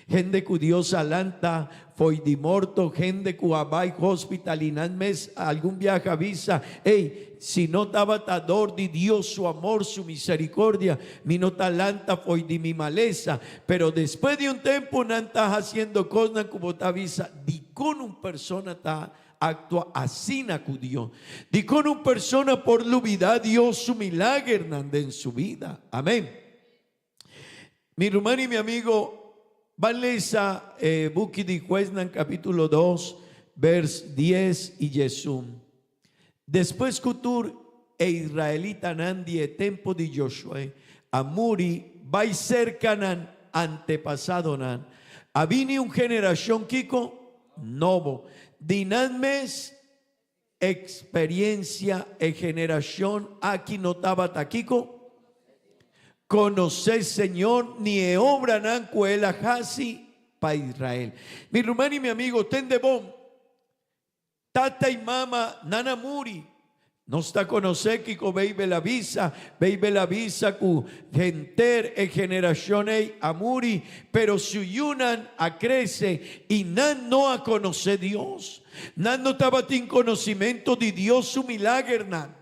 Hende ku Dios a lanta fo'i di morto, hende ku a bai hospital i nan mes algun biaha a bisa, Ey, si no tabata dor di Dios su amor, su misericordia, mi no ta lanta fo'i di mi malesa. Pero despues di un tempu nan ta hasiendo kosnan ku bo ta bisa, Dikon un persona ta aktua asina ku Dios? Dikon un persona por lubida Dios su milagernan den su bida? Amen. Mi ruman i mi amigo, ban lesa e buki di Huesnan capítulo 2, vers 10 i 11. Despues ku tur e israelitanan di e tempu di Josué a muri bai serka nan antepasadonan, a bini un generashon kiko? Nobo. Di nan mes Experiencia e generacion aki no tabata kico? Conoce Señor ni e obranan cu El a haci pa Israel. Mi ruman y mi amigo, tende bon, tata y mama nan a muri. Nos ta conoce kico Beibel a bisa. Beibel a bisa cu henter e generacion ey a muri, pero su yunan a crece y nan no a conoce Dios. Nan no tabatin conocimento di Dios su milagernan,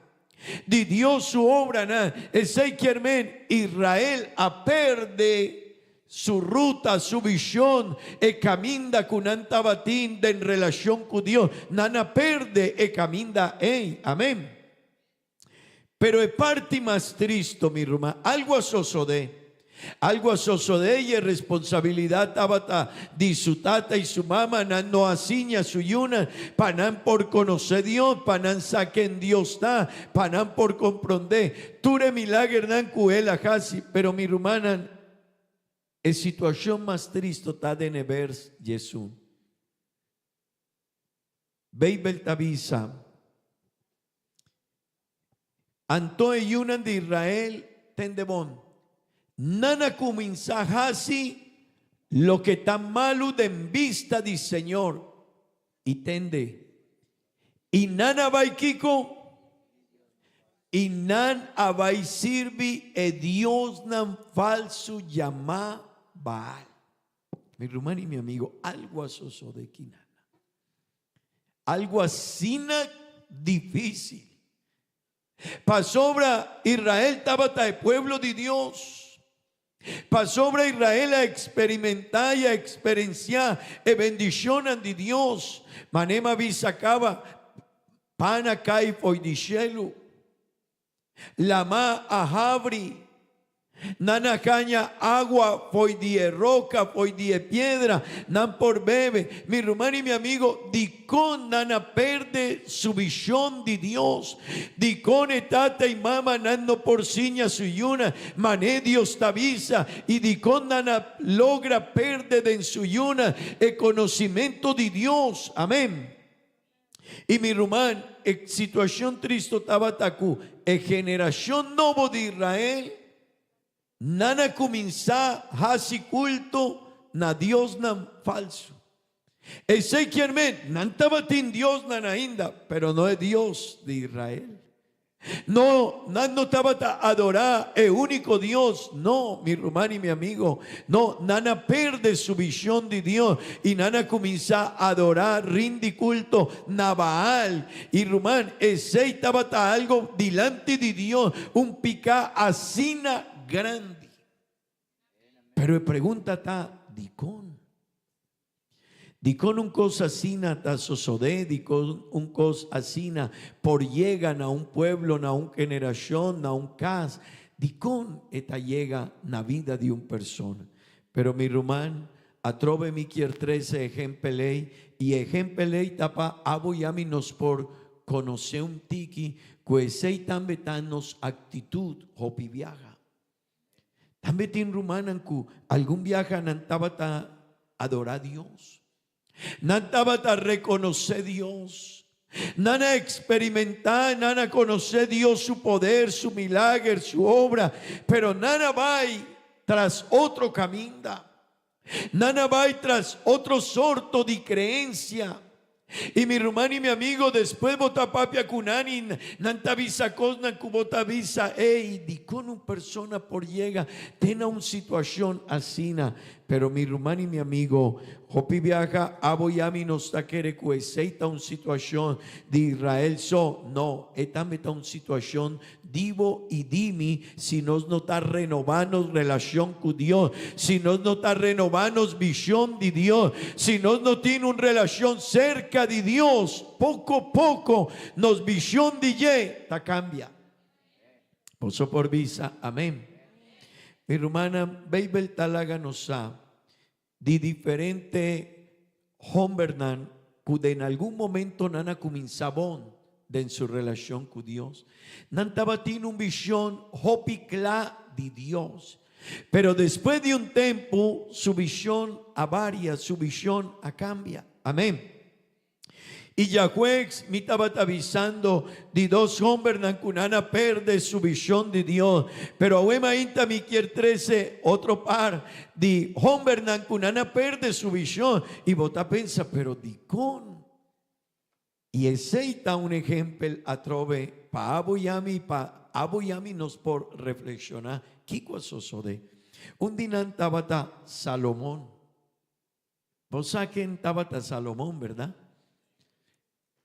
di Dios su obranan. Esey kier men Israel a perde su ruta, su vision, e caminda cu nan tabatin den relacion cu Dios. Nan a perde e caminda ey. Amen. Pero e parti mas tristo, mi ruman, algu a sosodé. Algu a sosodé i e responsabilidat tabata di su tata i su mama. Nan no a siña su yunan pa nan por konosé Dios, pa nan sa ken Dios ta, pa nan por komprondé tur e milagernan ku el a hasi. Pero mi rumannan, e situashon mas tristo ta den e bers diesun. Beibel ta bisa, Anto e yunan di Israel tende bon, nan a kuminsá hasi loke ta malu den bista di señor, i tende, i nan a bai kiko? I nan a bai sirbi e diosnan falsu yamá Baal. Mi ruman i mi amigo, algu a sosode ki nan. Algu asina difícil. Pasobra Israel tabata e pueblo di Dios. Pasobra Israel a experimentá i a experenciá e bendicionnan di Dios. Manera a bisa caba, pan a cai fo'i di shelu. Lamá a habri. Nan a haña agua fo'i di e roka, fo'i di e piedra, nan por bebe. Mi ruman i mi amigo, dikon nan a perde su vishon di Dios? Dikon e tata i mama nan no por siña su yuna man'é Dios ta bisa? I dikon nan a logra perde den su yuna e konosimentu di Dios? Amén. I mi ruman, e situashon tristu tabata ku e generashon nobo di Israel nan a kuminsá hasi kulto na diosnan falsu. Esei kier men, nan tabatin diosnan ainda, pero no e Dios di Israel. No, nan no tabata adorá e úniko Dios. No, mi ruman i mi amigo. No, nan a perde su vishon di Dios i nan a kuminsá adorá, rindi kulto na Baal. I ruman, esei tabata algo dilanti di Dios, un piká asina grandi. Pero e pregunta ta, dikon? Dikon un kos asina ta sosodé? Dikon un kos asina por yega na un pueblo, na un generashon, na un kas? Dikon e ta yega na bida di un persona? Pero mi ruman, atrobe mi kier trese ehempel ei, i e ehempel ei ta pa abo i ami nos por konosé un tiki ku esei tambe ta nos aktitut hopi biaha. Tambe tin rumannan ku algun biaha nan tabata adorá Dios. Nan tabata rekonosé Dios. Nan a eksperimentá, nan a konosé Dios su poder, su milager, su obra, pero nan a bai tras otro kaminda. Nan a bai tras otro sorto di creencia. I mi ruman i mi amigo, despues bo ta papia cu nan i nan ta bisa cosnan cu bo ta bisa, ey, dicon un persona por yega te na un situacion asina? Pero mi ruman i mi amigo, hopi biaha abo i ami nos ta kere cu esey ta un situacion di Israel so. No, e tambe ta un situacion Di bo i di mi si nos no ta renobá nos relashon ku Dios, si nos no ta renobá nos vishon di Dios, si nos no tin un relashon serka di Dios, poko poko nos vishon di dje ta kambia. Boso por bisa amén. Mi rumannan, Beibel ta laga nos sa di diferente hombernan ku den algun momento nan a kuminsá bon den su relashon ku Dios. Nan tabatin un vishon hopi kla di Dios. Pero despues di un tempu su vishon a varia, su vishon a kambia. Amén. I djahuegs mi tabata bisando di dos hombernan ku nan a perde su vishon di Dios, pero awe mainta mi kier trese otro par di hombernan ku nan a perde su vishon, i bo ta pensa, pero dikon? I esei ta un ehempel atrobe pa abo i ami, pa abo i ami nos por reflekshoná kiko a sosodé. Un di nan tabata Salomon. Bo sa ken tabata Salomon, berdad?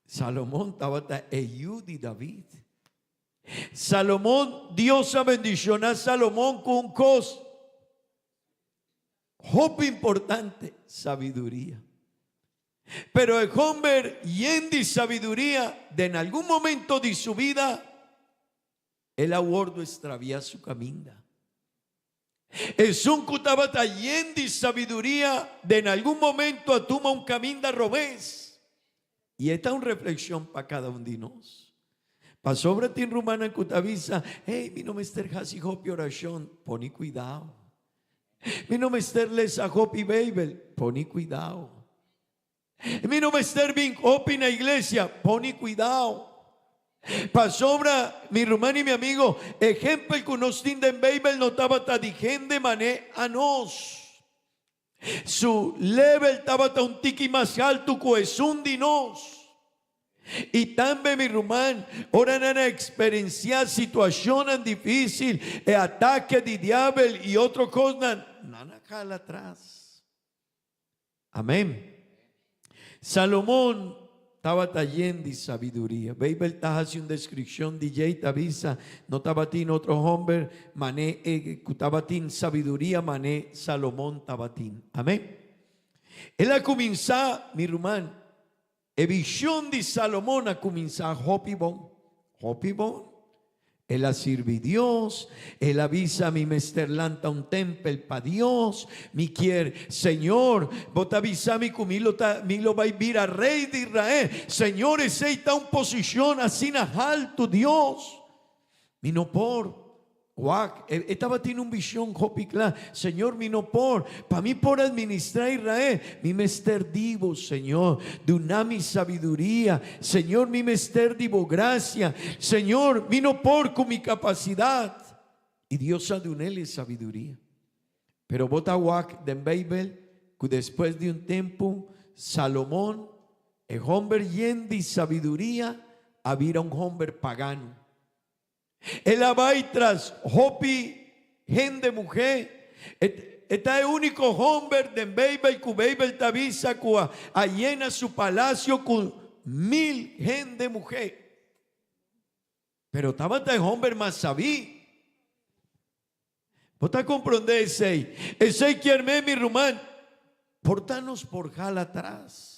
Salomon tabata e yu di David. Salomon, Dios a bendishoná Salomon ku un kos hopi importante, sabiduria. Pero e homber yen di sabiduria, den algun momento di su bida, el a wordu estraviá su kaminda. Esun ku tabata yen di sabiduria den algun momento a tuma un kaminda robes. I e ta un reflekshon pa kada un di nos. Pasobra tin rumannan ku ta bisa, Hey, mi no mester hasi hopi orashon. Poni kuidao. Mi no mester lesa hopi Beibel. Poni kuidao. Mi no mester bin hopi na iglesia, poni cuidao. Pasobra, mi ruman y mi amigo, ehempel cu nos tin den Bijbel no tabata di hende mané anos. Su level tabata un tiki mas haltu cu esun di nos. Y tambe, mi ruman, ora nan a experencia situacionnan dificil, e atake di diabel y otro cosnan, nan a hala atras. Amén. Salomón tabata yen di sabiduria. Beibel ta hasi un deskripshon di dje i ta bisa, No tabatin otro hòmber mané e ku tabatin sabiduria mané Salomón tabatin. Amén. El a kuminsá, mi ruman, E vision di Salomon a cuminsa hopi bon, hopi bon. El a sirbi Dios, el a bisa mi mester lanta un tempel pa Dios, mi kier, Señor, bo ta bisa mi cu mi lo ta, mi lo bay bira rey di Israel. Señor, esey ta un posicion asina haltu, Dios. Mi no por. Wak, e tabatin un vision hopi kla. Señor, mi no por. Pa mi por administrá Israel, mi mester di bo, Señor. Duna mi sabiduria. Señor, mi mester di bo gracia. Señor, mi no por ku mi kapasidat. I Dios a dun'el e sabiduria. Pero bo ta wak den Beibel ku despues di un tempu, Salomon, e homber yen di sabiduria, a bira un homber pagano. El a bai tras hopi hende muhé. E ta e úniko hòmber den Beibel ku Beibel ta bisa ku a yena su palasio ku mil hende muhé. Pero tabata e hòmber mas sabí. Bo ta komprondé esei? Esei kier men, mi ruman, por ta nos por hala atras.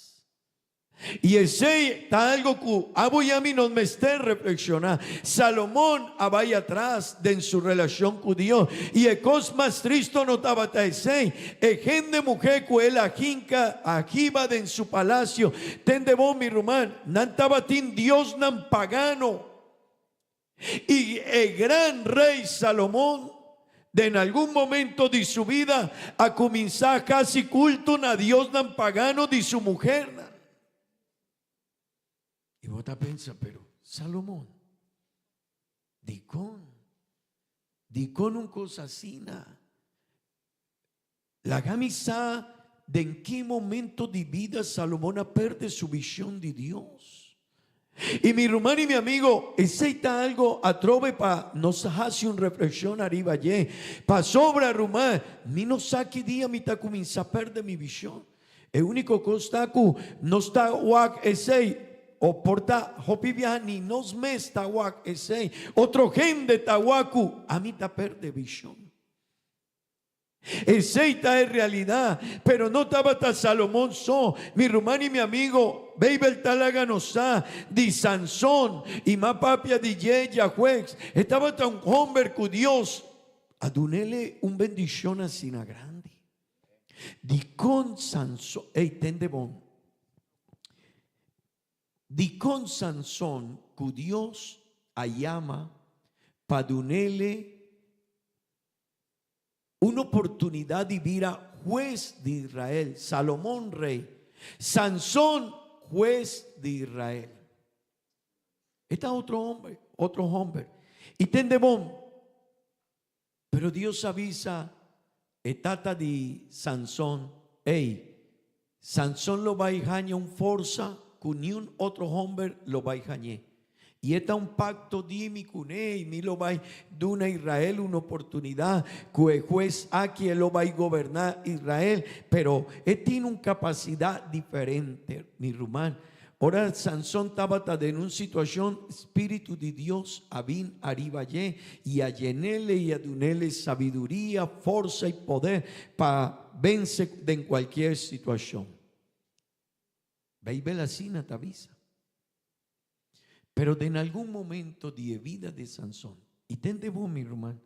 I esei ta algo ku abo i ami nos mester reflekshoná. Salomon a bai atras den su relashon ku Dios, i e kos mas tristu no tabata esei. E hende muhé ku el a hinka a hiba den su palasio, tende bon mi ruman, nan tabatin diosnan pagano. I e gran rei Salomon, den algun momento di su bida, a kuminsá hasi kulto na diosnan pagano di su muhernan. I bo ta pensa, Pero Salomon, dikon? Dikon un kos asina? Laga mi sa den ki momento di bida Salomon a perde su vision di Dios. I mi ruman i mi amigo, esei ta algo atrobe pa nos hasi un reflexion ariba dje. Pasobra, ruman, mi no sa ki dia mi ta cuminsa perde mi vision. E unico cos ta cu nos ta wak esei, o por ta hopi biaha ni nos mes ta wak esei. Otro hende ta wak cu ami ta perde vision. Esei ta e realidad, pero no tabata Salomon so. Mi ruman i mi amigo, Beibel ta laga nos sa di Sanson i ma papia di dje djahuegs. E tabata un homber cu Dios a dunele un bendicion asina grandi. Dicon Sanson, ey tende bon, dicon Sanson cu Dios a yama pa dunele Un oportunidad di bira hues di Israel. Salomon rey. Sanson hues di Israel. E ta otro homber, otro homber. Y tende bon. Pero Dios a bisa e tata di Sanson, Ey, Sanson lo bai haña un forsa ku niun otro hòmber lo bai hañ'é. I e ta un pakto di mi kuné i mi lo bai duna Israel un oportunidat ku e hues aki e lo bai goberná Israel. Pero e tin un kapasidat diferente, mi ruman. Ora Sansón tabata den un situashon, Spiritu di Dios a bin ariba dje i a yen'ele i a dun'ele sabiduria, forsa i poder pa vense den kualkier situashon. Beibel asina ta bisa. Pero den algun momento di e bida di Sansón, i tende bon mi ruman,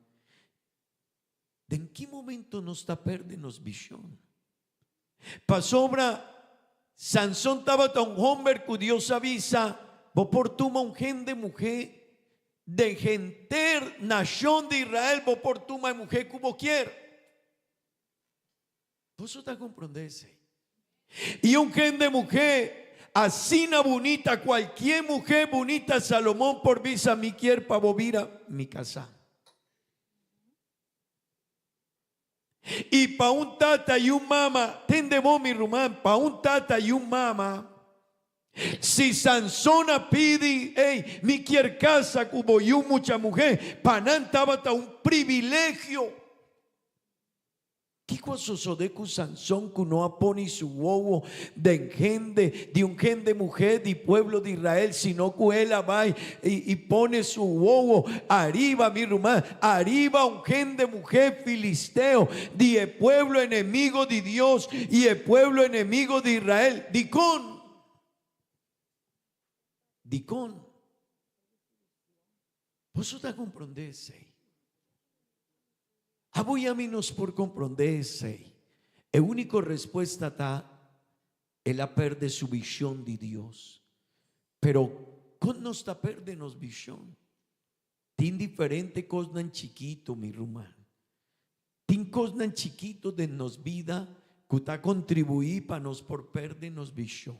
Den ki momento nos ta perde nos vision? Pasobra Sanson tabata un homber cu Dios a bisa, Bo por tuma un hende muhe den henter nacion di Israel, bo por tuma e muhe cu bo kier. Boso ta comprende esey? Y un hende muhe asina bunita, cualkier muhe bunita Salomon por bisa mi kier pa bo bira mi casa. I pa un tata i un mama, tende bo mi ruman, pa un tata i un mama, si Sansón a pidi, Ey, mi kier casa cu bo yu mucha muher, pa nan tabata un privilegio. Kiko a sosodé ku Sansón ku no a pone su wowo den hende di un hende muhé di pueblo di Israel, sino ku el a bai i pone su wowo ariba, mi ruman, ariba un hende muhé filisteo di e pueblo enemigo di Dios i e pueblo enemigo di Israel? Dikon? Dikon? Boso ta komprondé esei? Abo i ami nos por komprondé esei. E úniko respuesta ta, El a pèrdè su vishon di Dios. Pero, kon nos ta pèrdè nos vishon? Tin diferente kosnan chikitu, mi ruman. Tin kosnan chikitu den nos bida ku ta kontribuí pa nos por pèrdè nos vishon.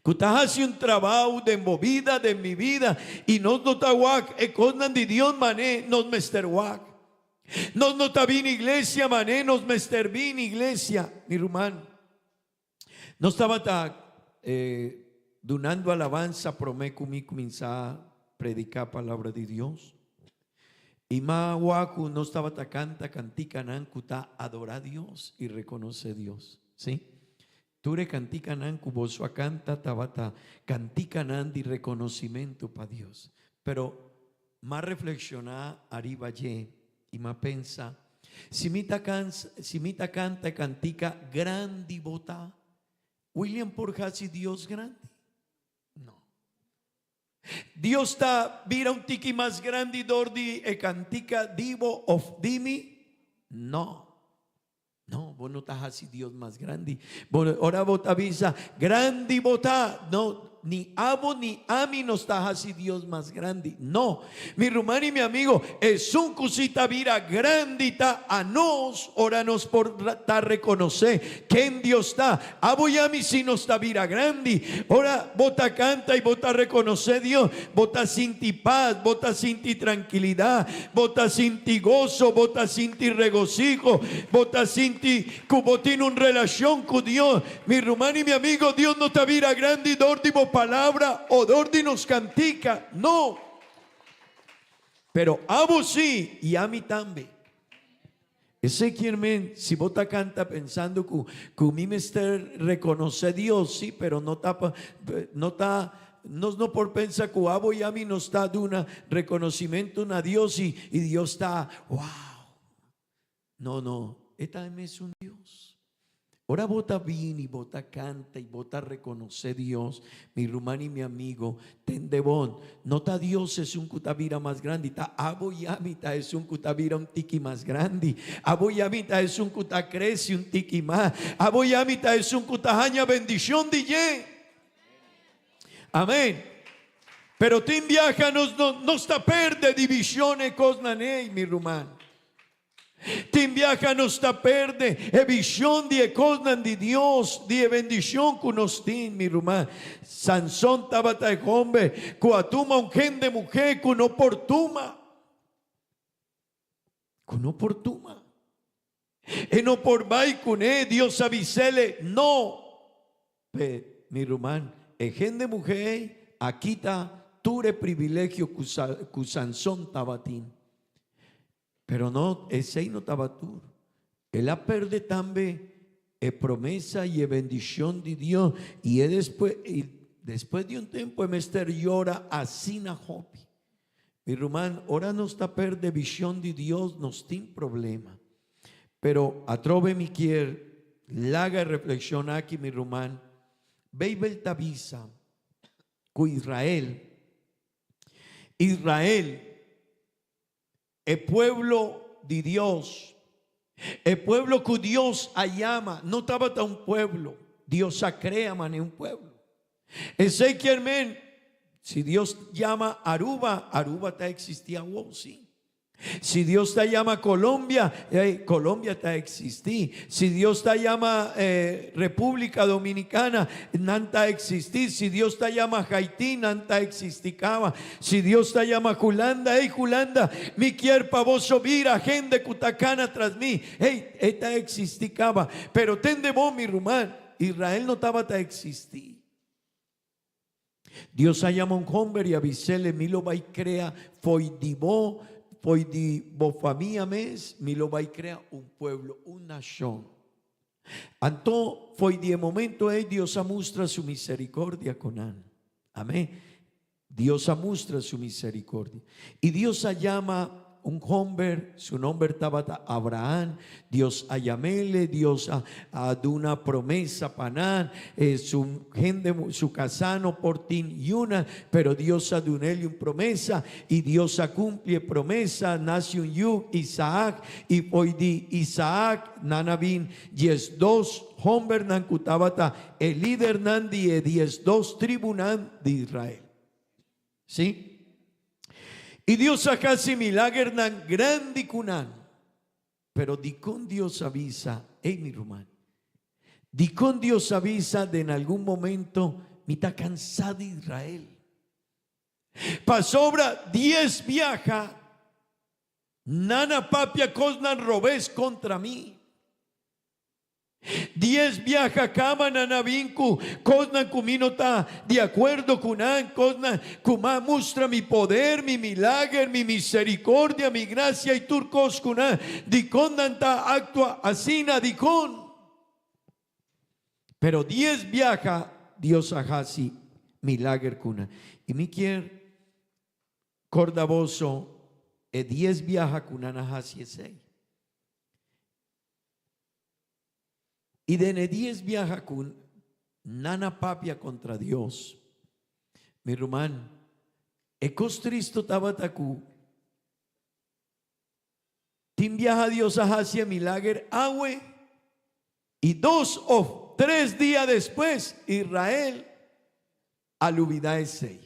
Ku ta hasi un trabou den bo bida, den mi bida, i nos no ta wak e kosnan di Dios mané nos mester wak. Nos no ta bini iglesia mané nos mester bini iglesia. Mi ruman, nos tabata dunando alabansa promé ku mi kuminsá prediká palabra di Dios. I m'a wak ku nos tabata kanta kantikanan ku ta adorá Dios i rekonosé Dios. Sí. Tur e kantikanan ku boso a kanta tabata kantikanan di rekonosimentu pa Dios. Pero m'a reflekshoná ariba dje i m'a pensa, Si mi ta si mi ta kanta e kantika Grandi bo ta, William por hasi Dios grandi? No. Dios ta bira un tiki mas grandi dor di e kantika di bo òf di mi? No. No, bo no ta hasi Dios mas grandi. Bo, ora bo ta bisa, grandi bo ta. No, ni abo ni ami nos ta hasi Dios mas grandi. No. Mi ruman i mi amigo, esun ku si ta bira grandi ta anos ora nos por ta rekonosé ken Dios ta. Abo i ami si nos ta bira grandi. Ora bo ta kanta i bo ta rekonosé Dios, bo ta sinti pas, bo ta sinti trankilidat, bo ta sinti goso, bo ta sinti regosiho, bo ta sinti ku bo tin un relashon ku Dios. Mi ruman i mi amigo, Dios no ta bira grandi dor di bo palabra o dor di nos kantika. No. Pero abo si i ami tambe. Esei kier men si bo ta kanta pensando ku ku mi mester rekonosé Dios, sí, pero no ta pa no ta nos no por pensa ku abo i ami nos ta duna rekonosimentu na Dios i i Dios ta wow. No, no, e ta e mesun Dios. Ora bo ta bini, bo ta canta y bo ta reconoce Dios, mi ruman y mi amigo, tende bon, no ta Dios esun cu ta bira mas grandi, ta abo y ami ta esun cu ta bira un tiki mas grandi. Abo y ami ta esun cu ta crece un tiki mas. Abo y ami ta esun cu ta haña bendicion di dje. Amen. Pero tin biaha nos no nos ta perde di vision e cosnan ey, mi ruman. Tin biaha nos ta perde e vision di e cosnan di Dios, di e bendicion cu nos tin, mi ruman. Sanson tabata e homber cu a tuma un hende muhe cu no por tuma. Cu no por tuma. E no por bai cune, Dios a bisele, no. Pe, mi ruman, e hende muhe ey a kita tur e privilegio cu Sanson tabatin. Pero no, esei no taba tur. El a perde tambe. e promesa y e bendicion di Dios y e despues y despues di un tempo e mester yora asina hopi. Mi ruman, ora nos ta perde vision di Dios nos tin problema. Pero atrobe mi kier laga e reflexion aki mi ruman, Beibel ta bisa cu Israel, Israel, E pueblo di Dios, e pueblo ku Dios a yama, no tabata un pueblo, Dios a krea manera un pueblo. Esei kier men, si Dios yama Aruba, Aruba ta eksistí awor, sí. Si Dios ta yama Colombia, Colombia ta eksistí. Si Dios ta yama República Dominicana, nan ta eksistí. Si Dios ta yama Haití, nan ta eksistí kaba. Si Dios ta yama Hulanda, ey Hulanda, mi kier pa boso bira hende ku ta kana tras mi. Ey, e ta eksistí kaba. Pero tende bon, mi ruman, Israel no tabata eksistí. Dios a yama un homber i a bis'ele, Mi lo bai krea fo'i di bo, fo'i di bo famia mes, mi lo bai krea un pueblo, un nashon. Anto, fo'i di e momento ei Dios a mustra su misericordia ku nan. Amén. Dios a mustra su misericordia. I Dios a yama un homber, su nomber tabata Abraham. Dios a yam'ele, Dios a a duna promesa pa nan, su hende, su casá no por tin yuna, pero Dios a dun'ele un promesa i Dios a cumpli e promesa, nace un yu, Isaac, i fo'i di Isaac nan a bin diesdos hombernan cu tabata e lidernan di e diesdos tribunan di Israel. Sí. I Dios a haci milagernan grandi cu nan. Pero dicon Dios a bisa, Ey mi ruman, dicon Dios a bisa den algun momento mi ta cansa di Israel? Pasobra dies biaha nan a papia cosnan robes contra mi. Dies biaha kaba nan a bin ku kosnan ku mi no ta di akuerdo ku nan, kosnan ku m'a mustra mi poder, mi milager, mi miserikordia, mi grasia i tur kos ku nan. Dikon nan ta aktua asina? Dikon? Pero dies biaha Dios a hasi milager ku nan. I mi kier kòrda boso e dies biaha ku nan a hasi esei. I den e dies biaha ku nan a papia kontra Dios, mi ruman, e kos tristu tabata ku tin biaha Dios a hasi e milager awe i dos òf tres dia despues Israel a lubidá esei.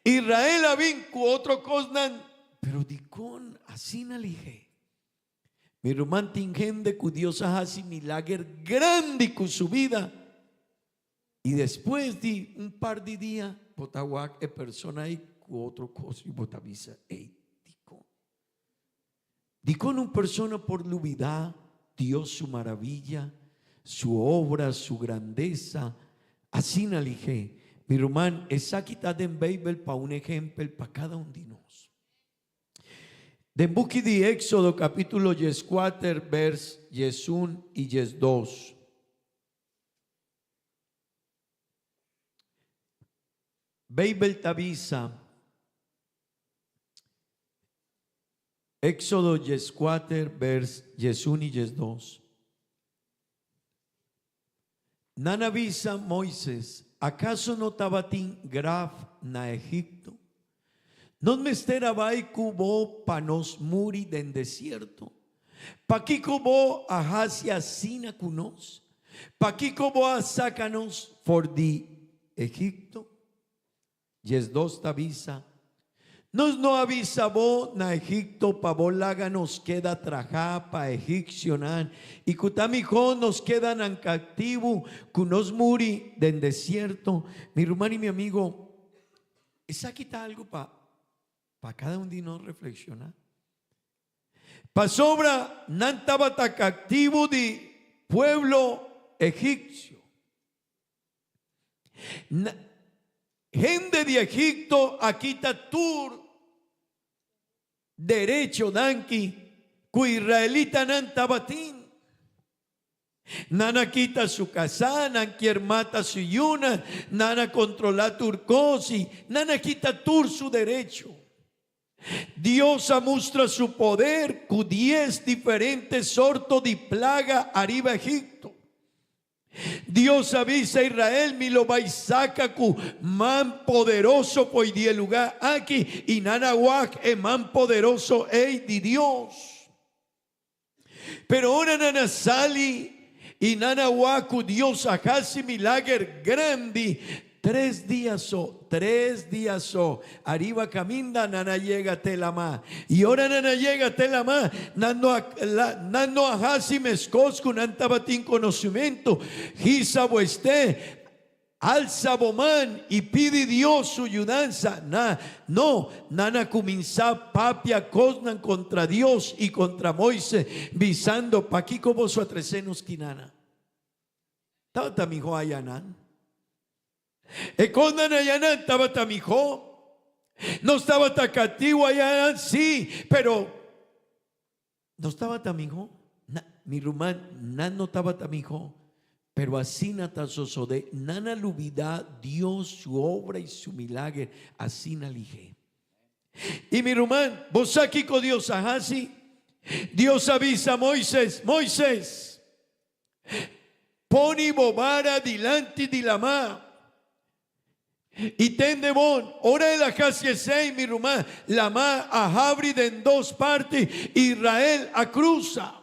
Israel a bin ku otro kosnan, pero dikon asina lihé? Mi ruman tin hende ku Dios a hasi milager grandi ku su bida i despues di un par di dia bo ta wak e persona ei ku otro kos i bo ta bisa, Ey, dikon? Dikon un persona por lubidá Dios su maravilla, su obra, su grandesa asina lihé? Mi ruman, esaki ta den Beibel pa un ehempel pa kada un di nos. Den buki di Éxodo capítulo dieskuater vers diesun i diesdos. Beibel ta bisa, Éxodo dieskuater vers diesun i diesdos, Nan a bisa Moises, Akaso no tabatin graf na Egipto? Nos mester a bai ku bo pa nos muri den desierto? Pakiko bo a hasi asina ku nos? Pakiko bo a saka nos for di Egipto? 12 ta bisa, Nos no a bisa bo na Egipto pa bo laga nos keda traha pa egipcionan i ku ta mihó nos keda nan katibu ku nos muri den desierto? Mi ruman i mi amigo, esaki ta algu pa pa kada un di nos reflekshoná. Pasobra nan tabata katibu di pueblo egipcio. Hende di Egipto a kita tur derechonan ki ku israelitanan tabatin. Nan a kita su kasá, nan kier mata su yunan, nan a kontrolá tur kos i nan a kita tur su derecho. Dios a mustra su poder ku dies diferente sorto di plaga ariba Egipto. Dios a bisa Israel, Mi lo bai saka ku man poderoso fo'i di e lugá aki, i nan a wak e man poderoso ei di Dios. Pero ora nan a sali i nan a wak ku Dios a hasi milager grandi, tres dia so, tres dia so, ariba kaminda nan a yega te lamá. I ora nan a yega te lamá, nan no a, nan no a hasi meskos ku nan tabatin konosimentu. Hisa bo esté, Alsa bo man i pidi Dios su yudansa. Na, no, nan a kuminsá papia kosnan kontra Dios i kontra Moises, bisando, Pakiko boso a trese nos kinana? Tabata mihó ayanan. E kosnan ayanan tabata mihó. Nos tabata katibu ayanan, sí, pero Nos tabata mihó? Na, mi ruman, nan no tabata mihó. Pero asina ta sosodé, nan a lubidá Dios su obra i su milager asina lihé. I mi ruman, bo sa kiko Dios a hasi? Dios a bisa Moises, Moises, poni bo bara dilanti di lamá. I tende bon, ora el a hasi esei, mi ruman, lamá a habri den dos parti, Israel a krusa,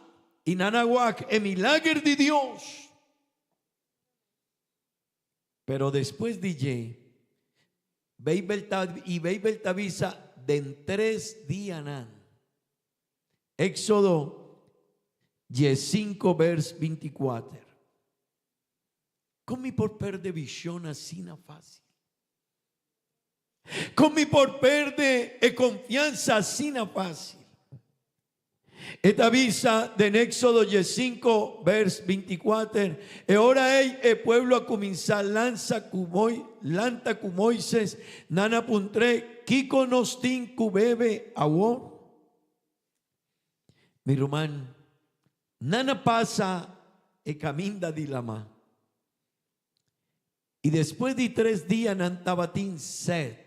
i nan a wak e milager di Dios. Pero despues di dje, Beibel ta, i Beibel ta bisa den tres dianan. Éxodo diesinko vers bintikuater. Kon mi por perde vishon asina fásil? Kon mi por perde e konfiansa asina fásil? E ta bisa den Éxodo diesinko vers bintikuater, E ora ei e pueblo a kuminsá lansa ku Moi, lanta ku Moises, nan a puntr'é, Kiko nos tin ku bebe awor? Mi ruman, nan a pasa e kaminda di lamá. I despues di tres dia nan tabatin sèt.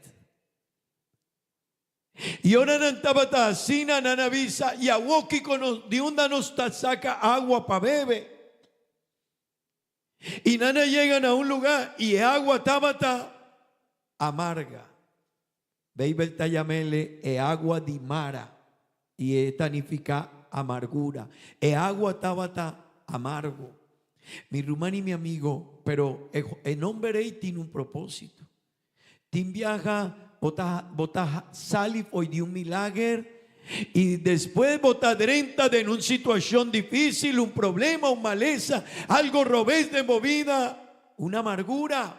I ora nan tabata asina, nan a bisa, I awor kiko nos, di unda nos ta saka agua pa bebe? I nan a yega na un lugá i e agua tabata amarga. Beibel ta yam'ele e agua di Mara i e ta nifiká amargura. E agua tabata amargo. Mi ruman i mi amigo, pero e nomber ei tin un propósito. Tin biaha bo ta bo ta sali fo'i di un milager i despues bo ta drenta den un situashon difísil, un problema, un malesa, algo robes den bo bida, un amargura.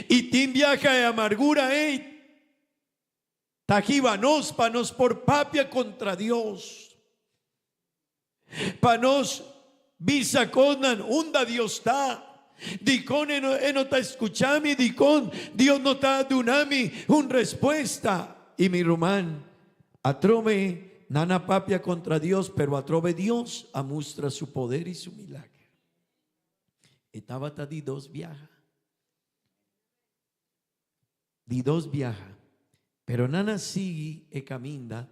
I tin biaha e amargura ei ta hiba nos pa nos por papia kontra Dios, pa nos bisa kosnan unda Dios ta, dikon e no ta skucha mi, dikon Dios no ta duna mi un respuesta. I mi ruman, atrobe nan a papia kontra Dios, pero atrobe Dios a mustra su poder i su milager. E tabata di dos biaha. Di dos biaha. Pero nan a sigui e kaminda,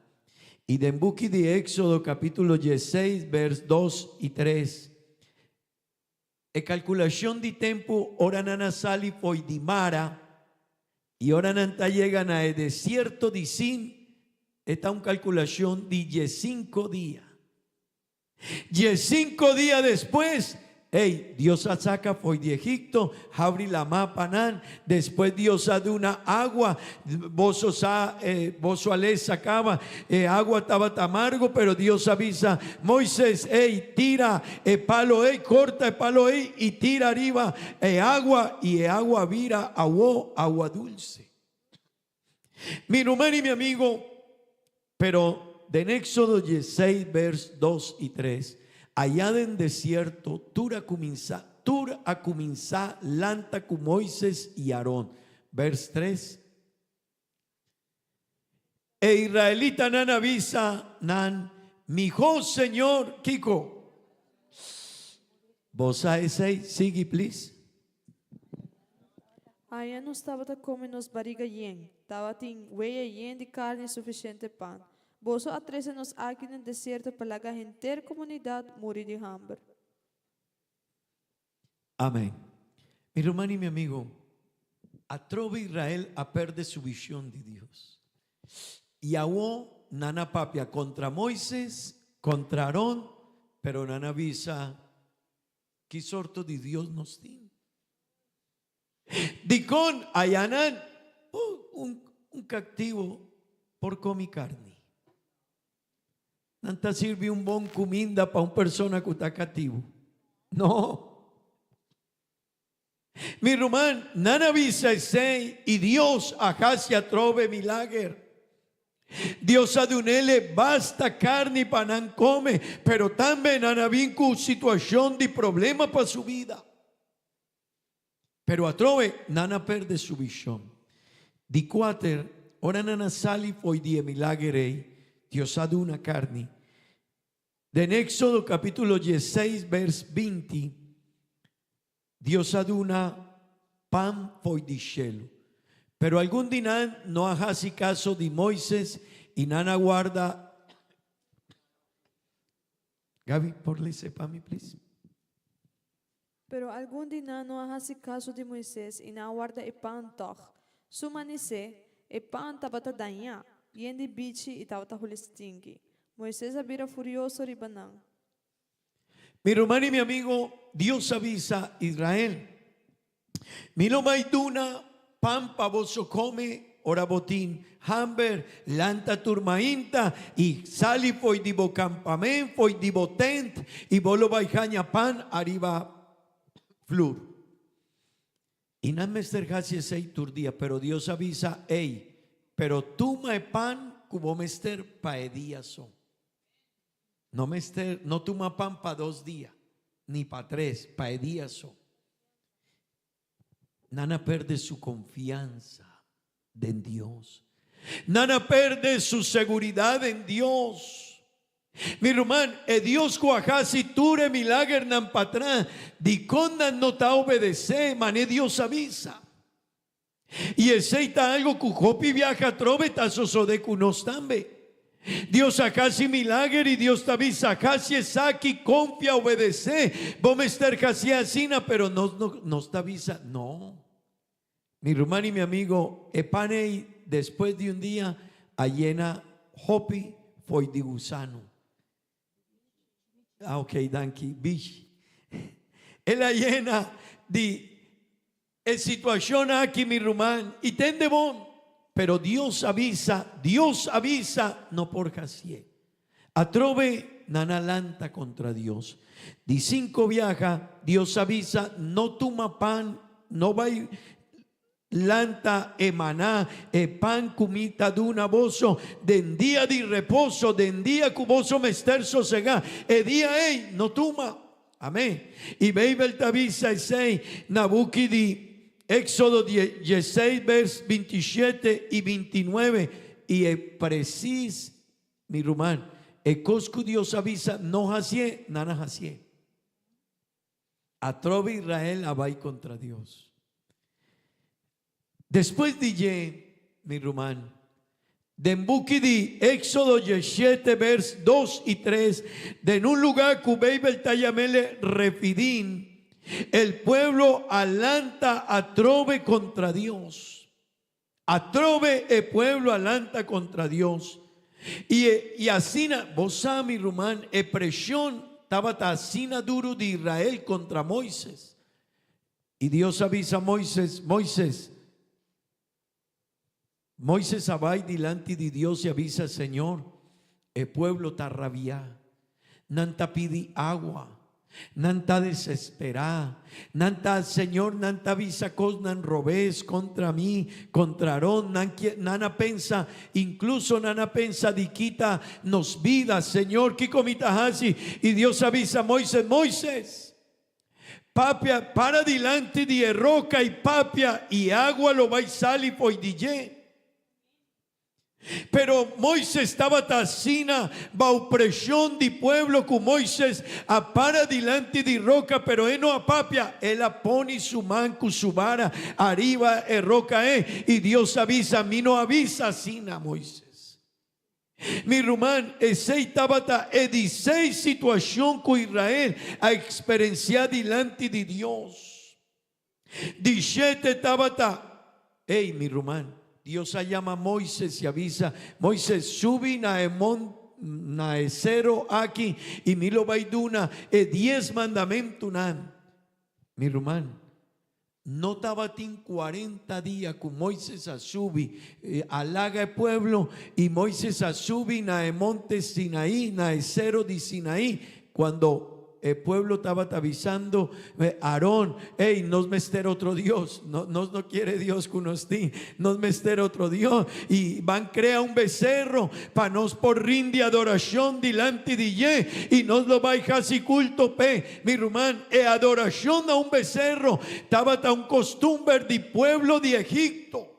i den buki di Éxodo kapítulo diesseis bèrs dos i tres, e kalkulashon di tempu ora nan a sali fo'i di Mara i ora nan ta yega na e desierto di Sin, e ta un kalkulashon di diesinko dia. Diesinko dia despues, ey, Dios a saka fo'i di Egipto, habri lamá pa nan, despues Dios a duna agua, boso sa, boso a lesa kaba, e agua tabata amargo, pero Dios a bisa Moises, ey, tira e palo ey, korta e palo ey i tira ariba e agua, i e agua a bira awo, agua dulse. Mi ruman i mi amigo, pero den Éxodo dieseis vers dos i tres, ayá den desierto tur a kuminsá, tur a kuminsá lanta ku Moises i Aron. Vers tres, E israelitanan a bisa nan, Mihó Señor, kiko? Bo sa esei? Sigui please. Aña nos tabata come nos bariga yen, tabatin weya yen di carni y suficiente pan. Boso a trece nos aki den desierto pa laga henter comunidad muri di hamber. Amen. Mi ruman y mi amigo, atrobe Israel a perde su vision di Dios. Y awo nan a papia contra Moises, contra Aron, pero nan a bisa, Ki sorto di Dios nos tin? Dikon ayanan un un kaktivo por komi karni? Nan ta sirbi un bon kuminda pa un persona ku ta katibu? No. Mi ruman, nan a bisa esei i Dios a hasi atrobe milager. Dios a dun'ele basta karni pa nan kome, pero tambe nan a bin ku situashon di problema pa su bida. Pero atrobe nan a perde su vishon. Di kuater, ora nan a sali fo'i di e milager ei, Dios a duna karni. Den Éxodo capítulo diesseis vers binti, Dios a duna pan fo'i di shelu. Pero algun di nan no a hasi kaso di Moises i nan a warda. Gaby, por lese pa mi, please? Pero algun di nan no a hasi kaso di Moises i nan a warda e pan tòg. Su manisé, e pan tabata dañá, yen di bichi i tabata hole stinki. Moises a bira furioso riba nan. Mi ruman i mi amigo, Dios a bisa Israel, Mi lo bai duna pan pa boso kome ora bo tin hamber, lanta tur mainta i sali fo'i di bo kampamen, fo'i di bo tent, i bo lo bai haña pan ariba flur. I nan mester hasi esei tur dia, pero Dios a bisa, Ey, pero tuma e pan ku bo mester pa e dia so. No mester, no tuma pan pa dos dia, ni pa tres, pa e dia so. Nan a perde su konfiansa den Dios. Nan a perde su seguridat den Dios. Mi ruman, e Dios ku a hasi tur e milagernan patras, dikon nan no ta obedesé manera Dios a bisa? I esei ta algo ku hopi biaha atrobe ta sosodé ku nos tambe. Dios a hasi milager i Dios ta bisa, Hasi esaki, konfia, obedesé, bo mester hasié asina, pero nos no, nos ta bisa, No. Mi ruman i mi amigo, e pan ei despues di un dia a yena hopi fo'i di gusano. Ah, ok, danki. Bishi. El a yena di e situacion aki, mi ruman, i tende bon. Pero Dios a bisa, Dios a bisa, no por hacié. Atrobe nan a lanta contra Dios. Di cinco biaha, Dios a bisa, no tuma pan, no bai Lanta e maná, e pan ku mi ta duna boso den dia di reposo, den dia ku boso mester sosegá, e dia ei no tuma. Amén. I Beibel ta bisa esei na buki di Éxodo dieseis bers bintishete i bintinuebe, i e presis, mi ruman, e kos ku Dios a bisa no hasié, nan a hasié. Atrobe Israel a bai kontra Dios. Despues di dje, mi ruman, den buki di Éxodo dieshete bers dos i tres, den un lugá ku Beibel ta yam'el Refidín, el pueblo a lanta atrobe kontra Dios. Atrobe e pueblo a lanta kontra Dios. I e, i asina, bo sa, mi ruman, e preshon tabata asina duru di Israel kontra Moises. I Dios a bisa Moises, Moises, Moises a bai dilanti di Dios i a bisa, Señor, e pueblo ta rabiá. Nan ta pidi awa. Nan ta desesperá. Nan ta, Señor, nan ta bisa kosnan robes kontra mi, kontra Aarón. Nan kie, nan a pensa, inkluso nan a pensa di kita nos bida. Señor, kiko mi ta hasi? I Dios a bisa Moises, Moises, papia, para dilanti di e roka i papia, i awa lo bai sali fo'i di dje. Pero Moises tabata asina bao presion di pueblo cu Moises a para dilanti di roca pero e no a papia, el a poni su man cu su bara ariba e roca e y Dios a bisa, Mi no a bisa asina, Moises. Mi ruman, esey tabata e di seis situacion cu Israel a experencia dilanti di Dios. Di shete tabata, Ey, mi ruman, Dios a yama Moises y a bisa, Moises, subi na e mon, na e sero aki y mi lo bay duna e dies mandamentunan. Mi ruman, no tabatin cuarenta dia cu Moises a subi, a laga e pueblo y Moises a subi na e monte Sinaí, na e sero di Sinaí, cuando E pueblo tabata bisando Aarón, Ey, nos mester otro Dios, no, nos no kiere Dios ku nos tin, nos mester otro Dios. I ban krea un becerro pa nos por rindi adorashon dilanti di dje i nos lo bai hasi kulto p'e. Mi ruman, e adorashon na un becerro tabata un kostumber di pueblo di Egipto.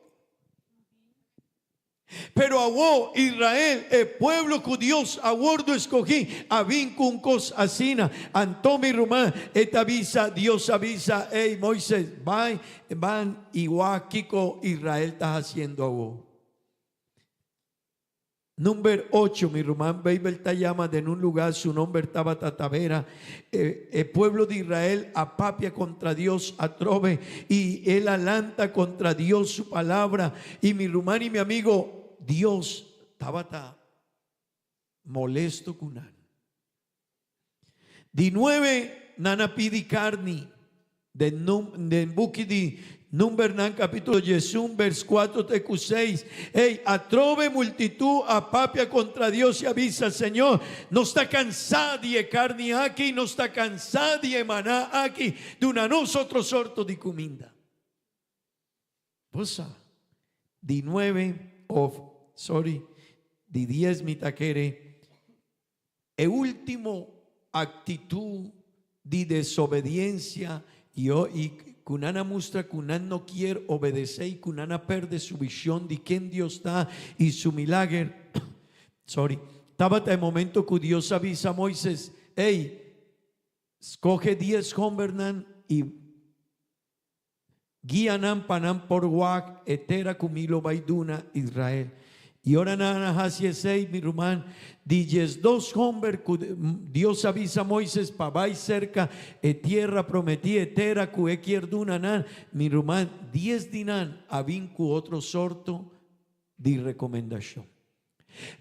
Pero awor, Israel, e pueblo ku Dios a wordu eskogí, a bin ku un kos asina. Anto, mi ruman, e ta bisa, Dios a bisa, Ey, Moises, bai, ban i wak kiko Israel ta hasiendo awor. Number ocho, mi ruman, Beibel ta yama den un lugá, su nomber tabata Tabera. E, e pueblo di Israel a papia kontra Dios atrobe, i el a lanta kontra Dios su palabra. I mi ruman i mi amigo, Dios tabata molesto ku nan. Di nuebe nan a pidi karni. Den den buki di Numbernan kapitulo diesun bers kuatro te ku seis, Ey, atrobe multitut a papia kontra Dios i a bisa, Señor, nos ta kansá di e karni aki, nos ta kansá di e maná aki, duna nos otro sorto di kuminda. Bo sa, di nuebe of, sorry, di dies mi ta kere, e ultimo actitud di desobediencia y y cu nan a mustra cu nan no kier obedece y cu nan a perde su vision di ken Dios ta y su milager, sorry, tabata e momento cu Dios a bisa Moises, Ey, scoge dies hombernan y Guia nan pa nan por wak e tera ku mi lo bai duna Israel. I ora nan a hasi esei, mi ruman, di diesdos homber ku Dios a bisa Moises pa bai serka e tierra prometí, e tera ku e kier duna nan, mi ruman, dies di nan a bin ku otro sorto di rekomendashon.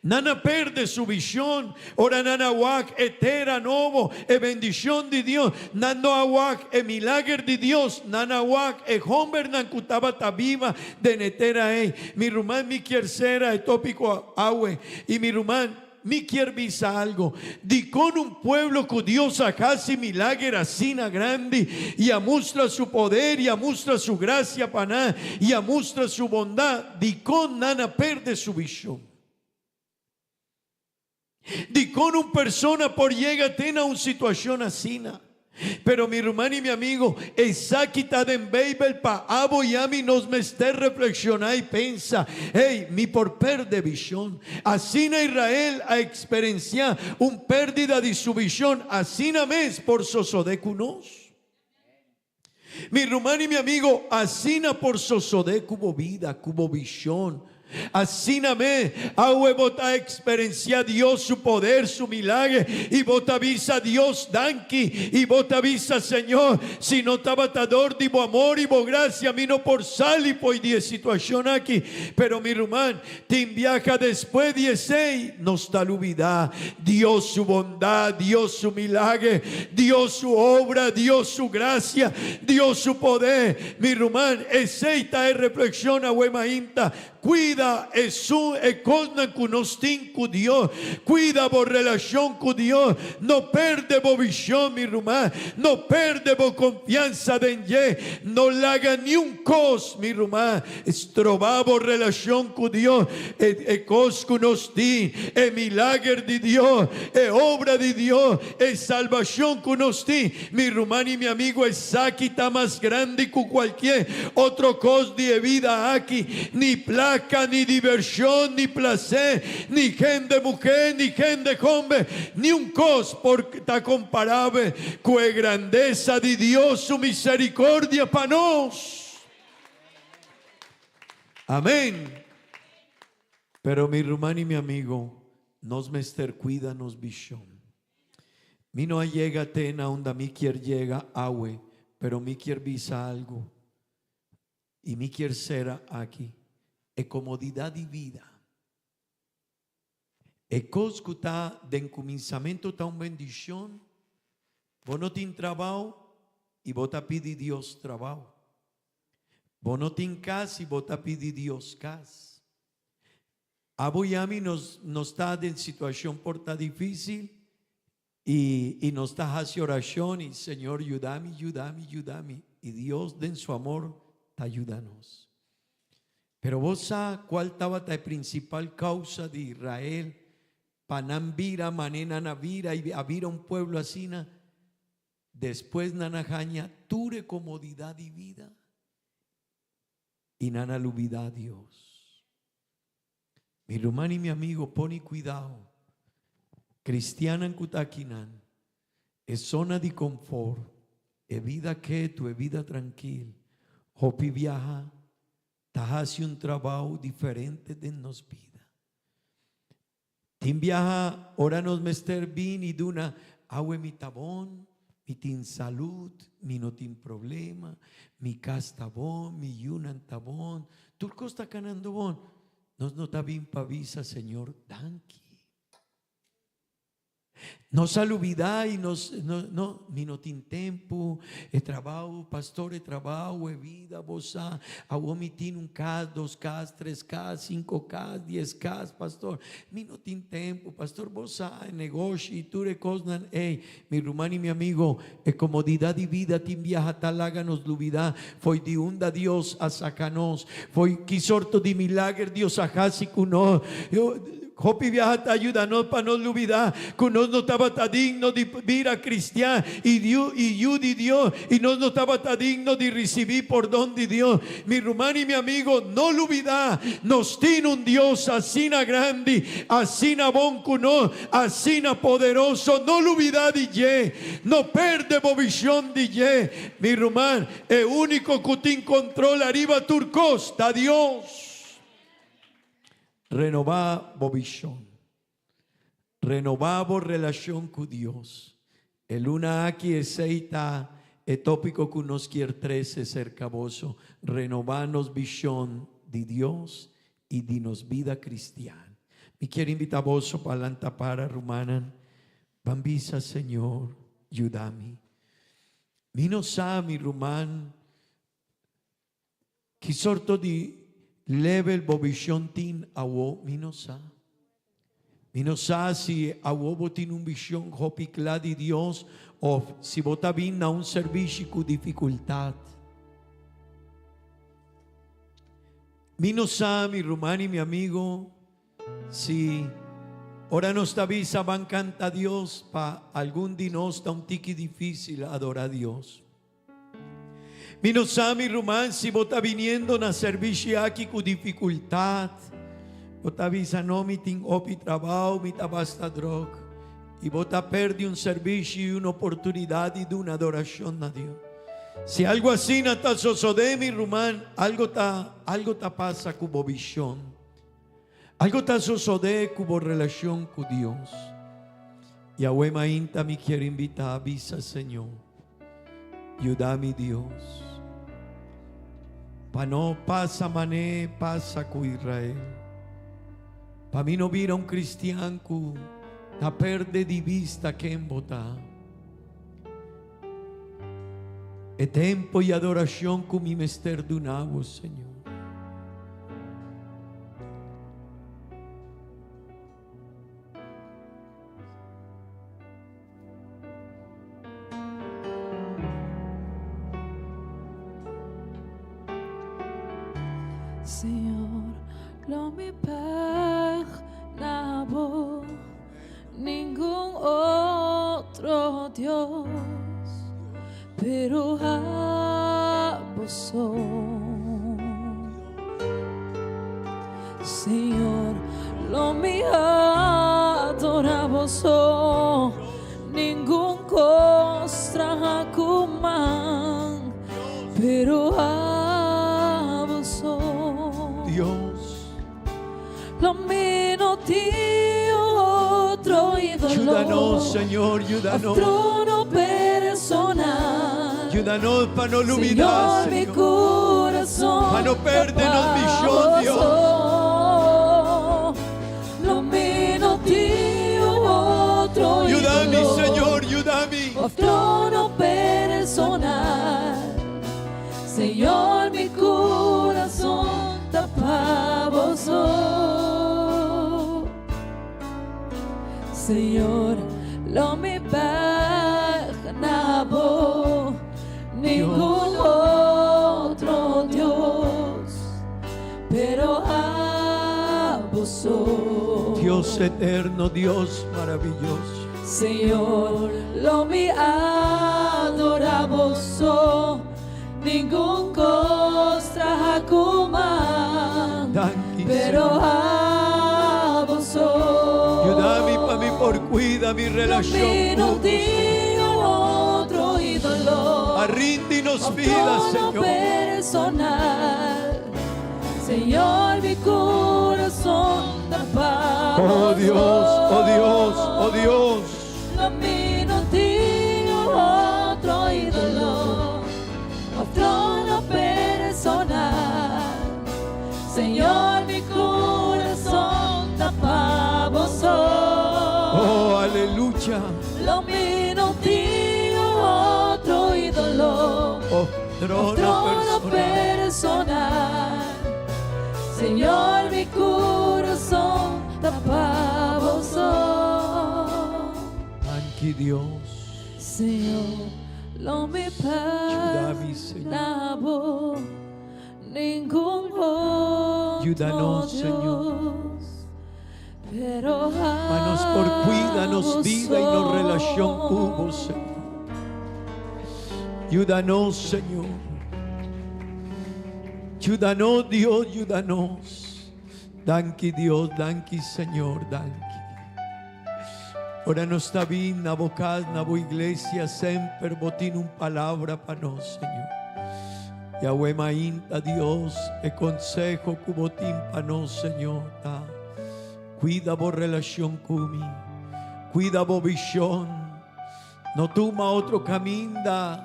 Nan a perde su vision ora nan a wak e tera nobo, e bendicion di Dios. Nan no a wak e milager di Dios, nan a wak e hombernan cu tabata biba den e tera ey. Mi ruman, mi kier cera e topico awe. Y mi ruman, mi kier bisa algo. Dicon un pueblo cu Dios a haci milager asina grandi y a mustra su poder y a mustra su gracia pa nan y a mustra su bondad, Dikon nan a perde su vishon? Dikon un persona por yega te na un situashon asina? Pero mi ruman i mi amigo, esaki ta den Beibel pa abo i ami nos mester reflekshoná i pensa, Hey, mi por perde vishon. Asina Israel a eksperensiá un pèrdida di su vishon, asina mes por sosodé ku nos. Mi ruman i mi amigo, asina por sosodé ku bo bida, ku bo vishon. Asina me, awe bo ta eksperensiá Dios su poder, su milagre, i bo ta bisa Dios danki, i bo ta bisa, Señor, si no tabata dor di bo amor i bo grasia, mi no por sali fo'i di e situashon aki. Pero mi ruman, Tin biaha despues di esei, nos ta lubidá Dios su bondat, Dios su milager, Dios su obra, Dios su grasia, Dios su poder. Mi ruman, esei ta e reflekshon awe mainta. Kuida esun e kosnan ku nos tin ku Dios. Kuida bo relashon ku Dios. No perde bo vishon, mi ruman. No perde bo konfiansa den dje. No laga niun kos, mi ruman, Stroba bo relashon ku Dios, e e kos ku nos tin, e milager di Dios, e obra di Dios, e salbashon ku nos tin. Mi ruman i mi amigu, esaki ta mas grandi ku kualkier otro kos di e bida aki, ni plaka. Plaka, ni divershon, ni plaser, ni hende muhé, ni hende hòmber, ni un kos por ta komparabel ku e grandesa di Dios su miserikordia pa nos. Amén. Pero mi ruman i mi amigo, nos mester kuida nos bishon. Mi no a yega te na unda mi kier yega awe, pero mi kier bisa algu. I mi kier sera aki, e komodidat di bida. E kos ku ta den kuminsamentu ta un bendishon, bo no tin trabou i bo ta pidi Dios trabou. Bo no tin kas i bo ta pidi Dios kas. Abo i ami nos nos ta den situashon por ta difísil i i nos ta hasi orashon i Señor yuda mi, yuda mi, yuda mi i Dios den su amor ta yuda nos. Pero bo sa cual tabata e principal causa di Israel pa nan bira mane nan a bira y a bira un pueblo asina? Despues nan a haña tur e comodidad di bida y nan a lubida Dios. Mi ruman y mi amigo, poni cuidao. Cristiannan cu ta akinan, e zona di confort, e bida ketu, e bida trankil, hopi biaha ta haci un trabao diferente den nos bida. Tin biaha ora nos mester bin y duna, Awe mi ta bon, mi tin salud, mi no tin problema, mi cas ta bon, mi yunan ta bon, tur cos ta canando bon. Nos no ta bin pa bisa Señor danki. Nos a lubida y nos no no mi no tin tempo, e trabao pastor e trabao e vida bo sa awo mi tin un cas, dos cas, tres cas, cinco cas, dies cas pastor mi no tin tempo pastor bo sa e negoshi y tur e cosnan ey mi ruman y mi amigo e comodidad di vida tin biaha ta laga nos lubida fo'i di unda Dios a saca nos fo'i ki sorto di milager Dios a haci cu nos. Hopi biaha ta yuda nos pa nos lubidá ku nos no tabata digno di bira kristian i i yu di Dios i nos no tabata digno di risibí pordon di Dios. Mi ruman i mi amigo, no lubidá, nos tin un Dios asina grandi, asina bon ku nos, asina poderoso. No lubidá di dje. No perde bo vishon di dje. Mi ruman, e úniko ku tin kontrol ariba tur kos ta Dios. Renobá bo vishon. Renobá bo relashon ku Dios. E luna aki esei ta e tópiko ku nos kier trese serka boso, renobá nos vishon di Dios i di nos bida kristian. Mi kier invitá boso pa lanta para, rumannan. Ban bisa, Señor, yuda mi. Mi no sa, mi ruman, Ki sorto di level bo vision tin awo? Mi no sa. Mi no sa si awo bo tin un vision hopi kla di Dios of si bo ta bin na un servishi ku difikultat. Mi no sa, mi ruman i mi amigo, si ora nos ta bisa ban kanta Dios, pa algun di nos ta un tiki difisil adora Dios. Mi no sa, mi ruman, si bo ta biniendo na servishi aki ku difikultat. Bo ta bisa, No, mi tin hopi trabou, mi ta basta dròk. I bo ta pèrdè un servishi i un oportunidat di duna adorashon na Dios. Si algu asina ta sosodé, mi ruman, algu ta, algu ta pasa ku bo vishon. Algu ta sosodé ku bo relashon ku Dios. Yahweh mainta mi kier invitá bisa Señor, yuda mi Dios, pa no pasa mané pasa ku Israel, pa mi no bira un cristian ku ta perde di vista ken bo ta. E tempo i adorashon ku mi mester duna bo, Señor. Señor, lo mi pag na bo ningun otro Dios, pero abo so. Señor, lo mi adora bo so, ningun cos traha cu man, pero abo so. Dios. Lo mi no tin otro ídolo. Yúdanos, Señor, yúdanos. Trono personal. Yúdanos para no olvidar, Señor, mi Señor. corazón. Pa no perdernos misión, Dios. Lo mi no tin otro Yúdame, ídolo. Señor, yúdame. Of trono personal. Señor, mi corazón ta pa bo so. Señor, lo mi bek na bo, ningun otro Dios, pero abo so. Dios eterno, Dios maravilloso. Señor, lo mi adora bo so, ningun cos traha cu man, Danki, pero Señor. abo so. Yúdame pa mi por cuida mi Lo relación. mi no con vos. tin otro ídolo. Arríndinos vida, Trono Señor. personal. Señor, mi corazón ta pa Oh Dios, oh Dios, oh Dios. Lo mi no tin otro ídolo, of trono personal. Señor, mi corazón ta pa bo so. Oh, aleluya. Lo mi no tin otro ídolo. Oh, trono, Trono personal. personal. Señor, mi corazón ta pa bo so. Danki, Dios. Señor, lo mi Yúdame, Señor. na bo, ningun otro Ayúdanos, Señor. Dios, pero Pa nos por cuida nos vida y nos relación hubo, Señor. Ayúdanos, Señor. Ayúdanos, Dios, ayúdanos. Danki, Dios, danki, Señor, danki. Ora nos ta bin na bo cas, na bo iglesia, semper bo tin un palabra pa nos, Señor. Awe mainta, Dios, e consejo cu bo tin pa nos, Señor. Ta. Cuida bo relacion cu mi. Cuida bo vision. No tuma otro caminda.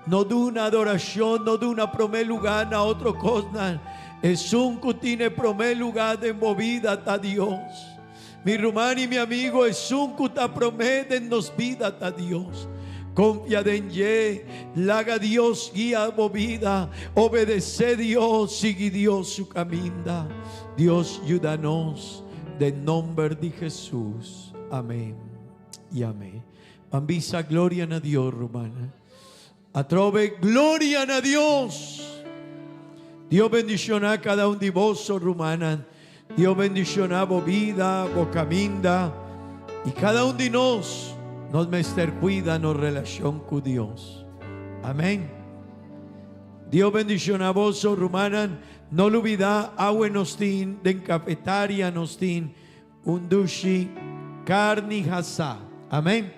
No duna adoracion, no duna prome lugar na otro cosnan. Esun cu tin prome lugar den bo bida ta Dios. Mi ruman y mi amigo, esun cu ta prome den nos bida ta Dios. Confia den dje, laga Dios guia bo bida, obedece Dios, sigui Dios su caminda. Dios ayúdanos, den nomber di Jesus. Amén y amén. Ban bisa gloria na Dios, ruman. Atrobe gloria na Dios. Dios bendiciona cada un di boso, ruman. Dios bendiciona bo bida, bo caminda. Y cada un di nos, nos mester cuida nos relacion cu Dios. Amén. Dios bendiciona boso, ruman. No lubida, awe nos tin, den cafetaria nos tin, un dushi, carni hasá. Amén.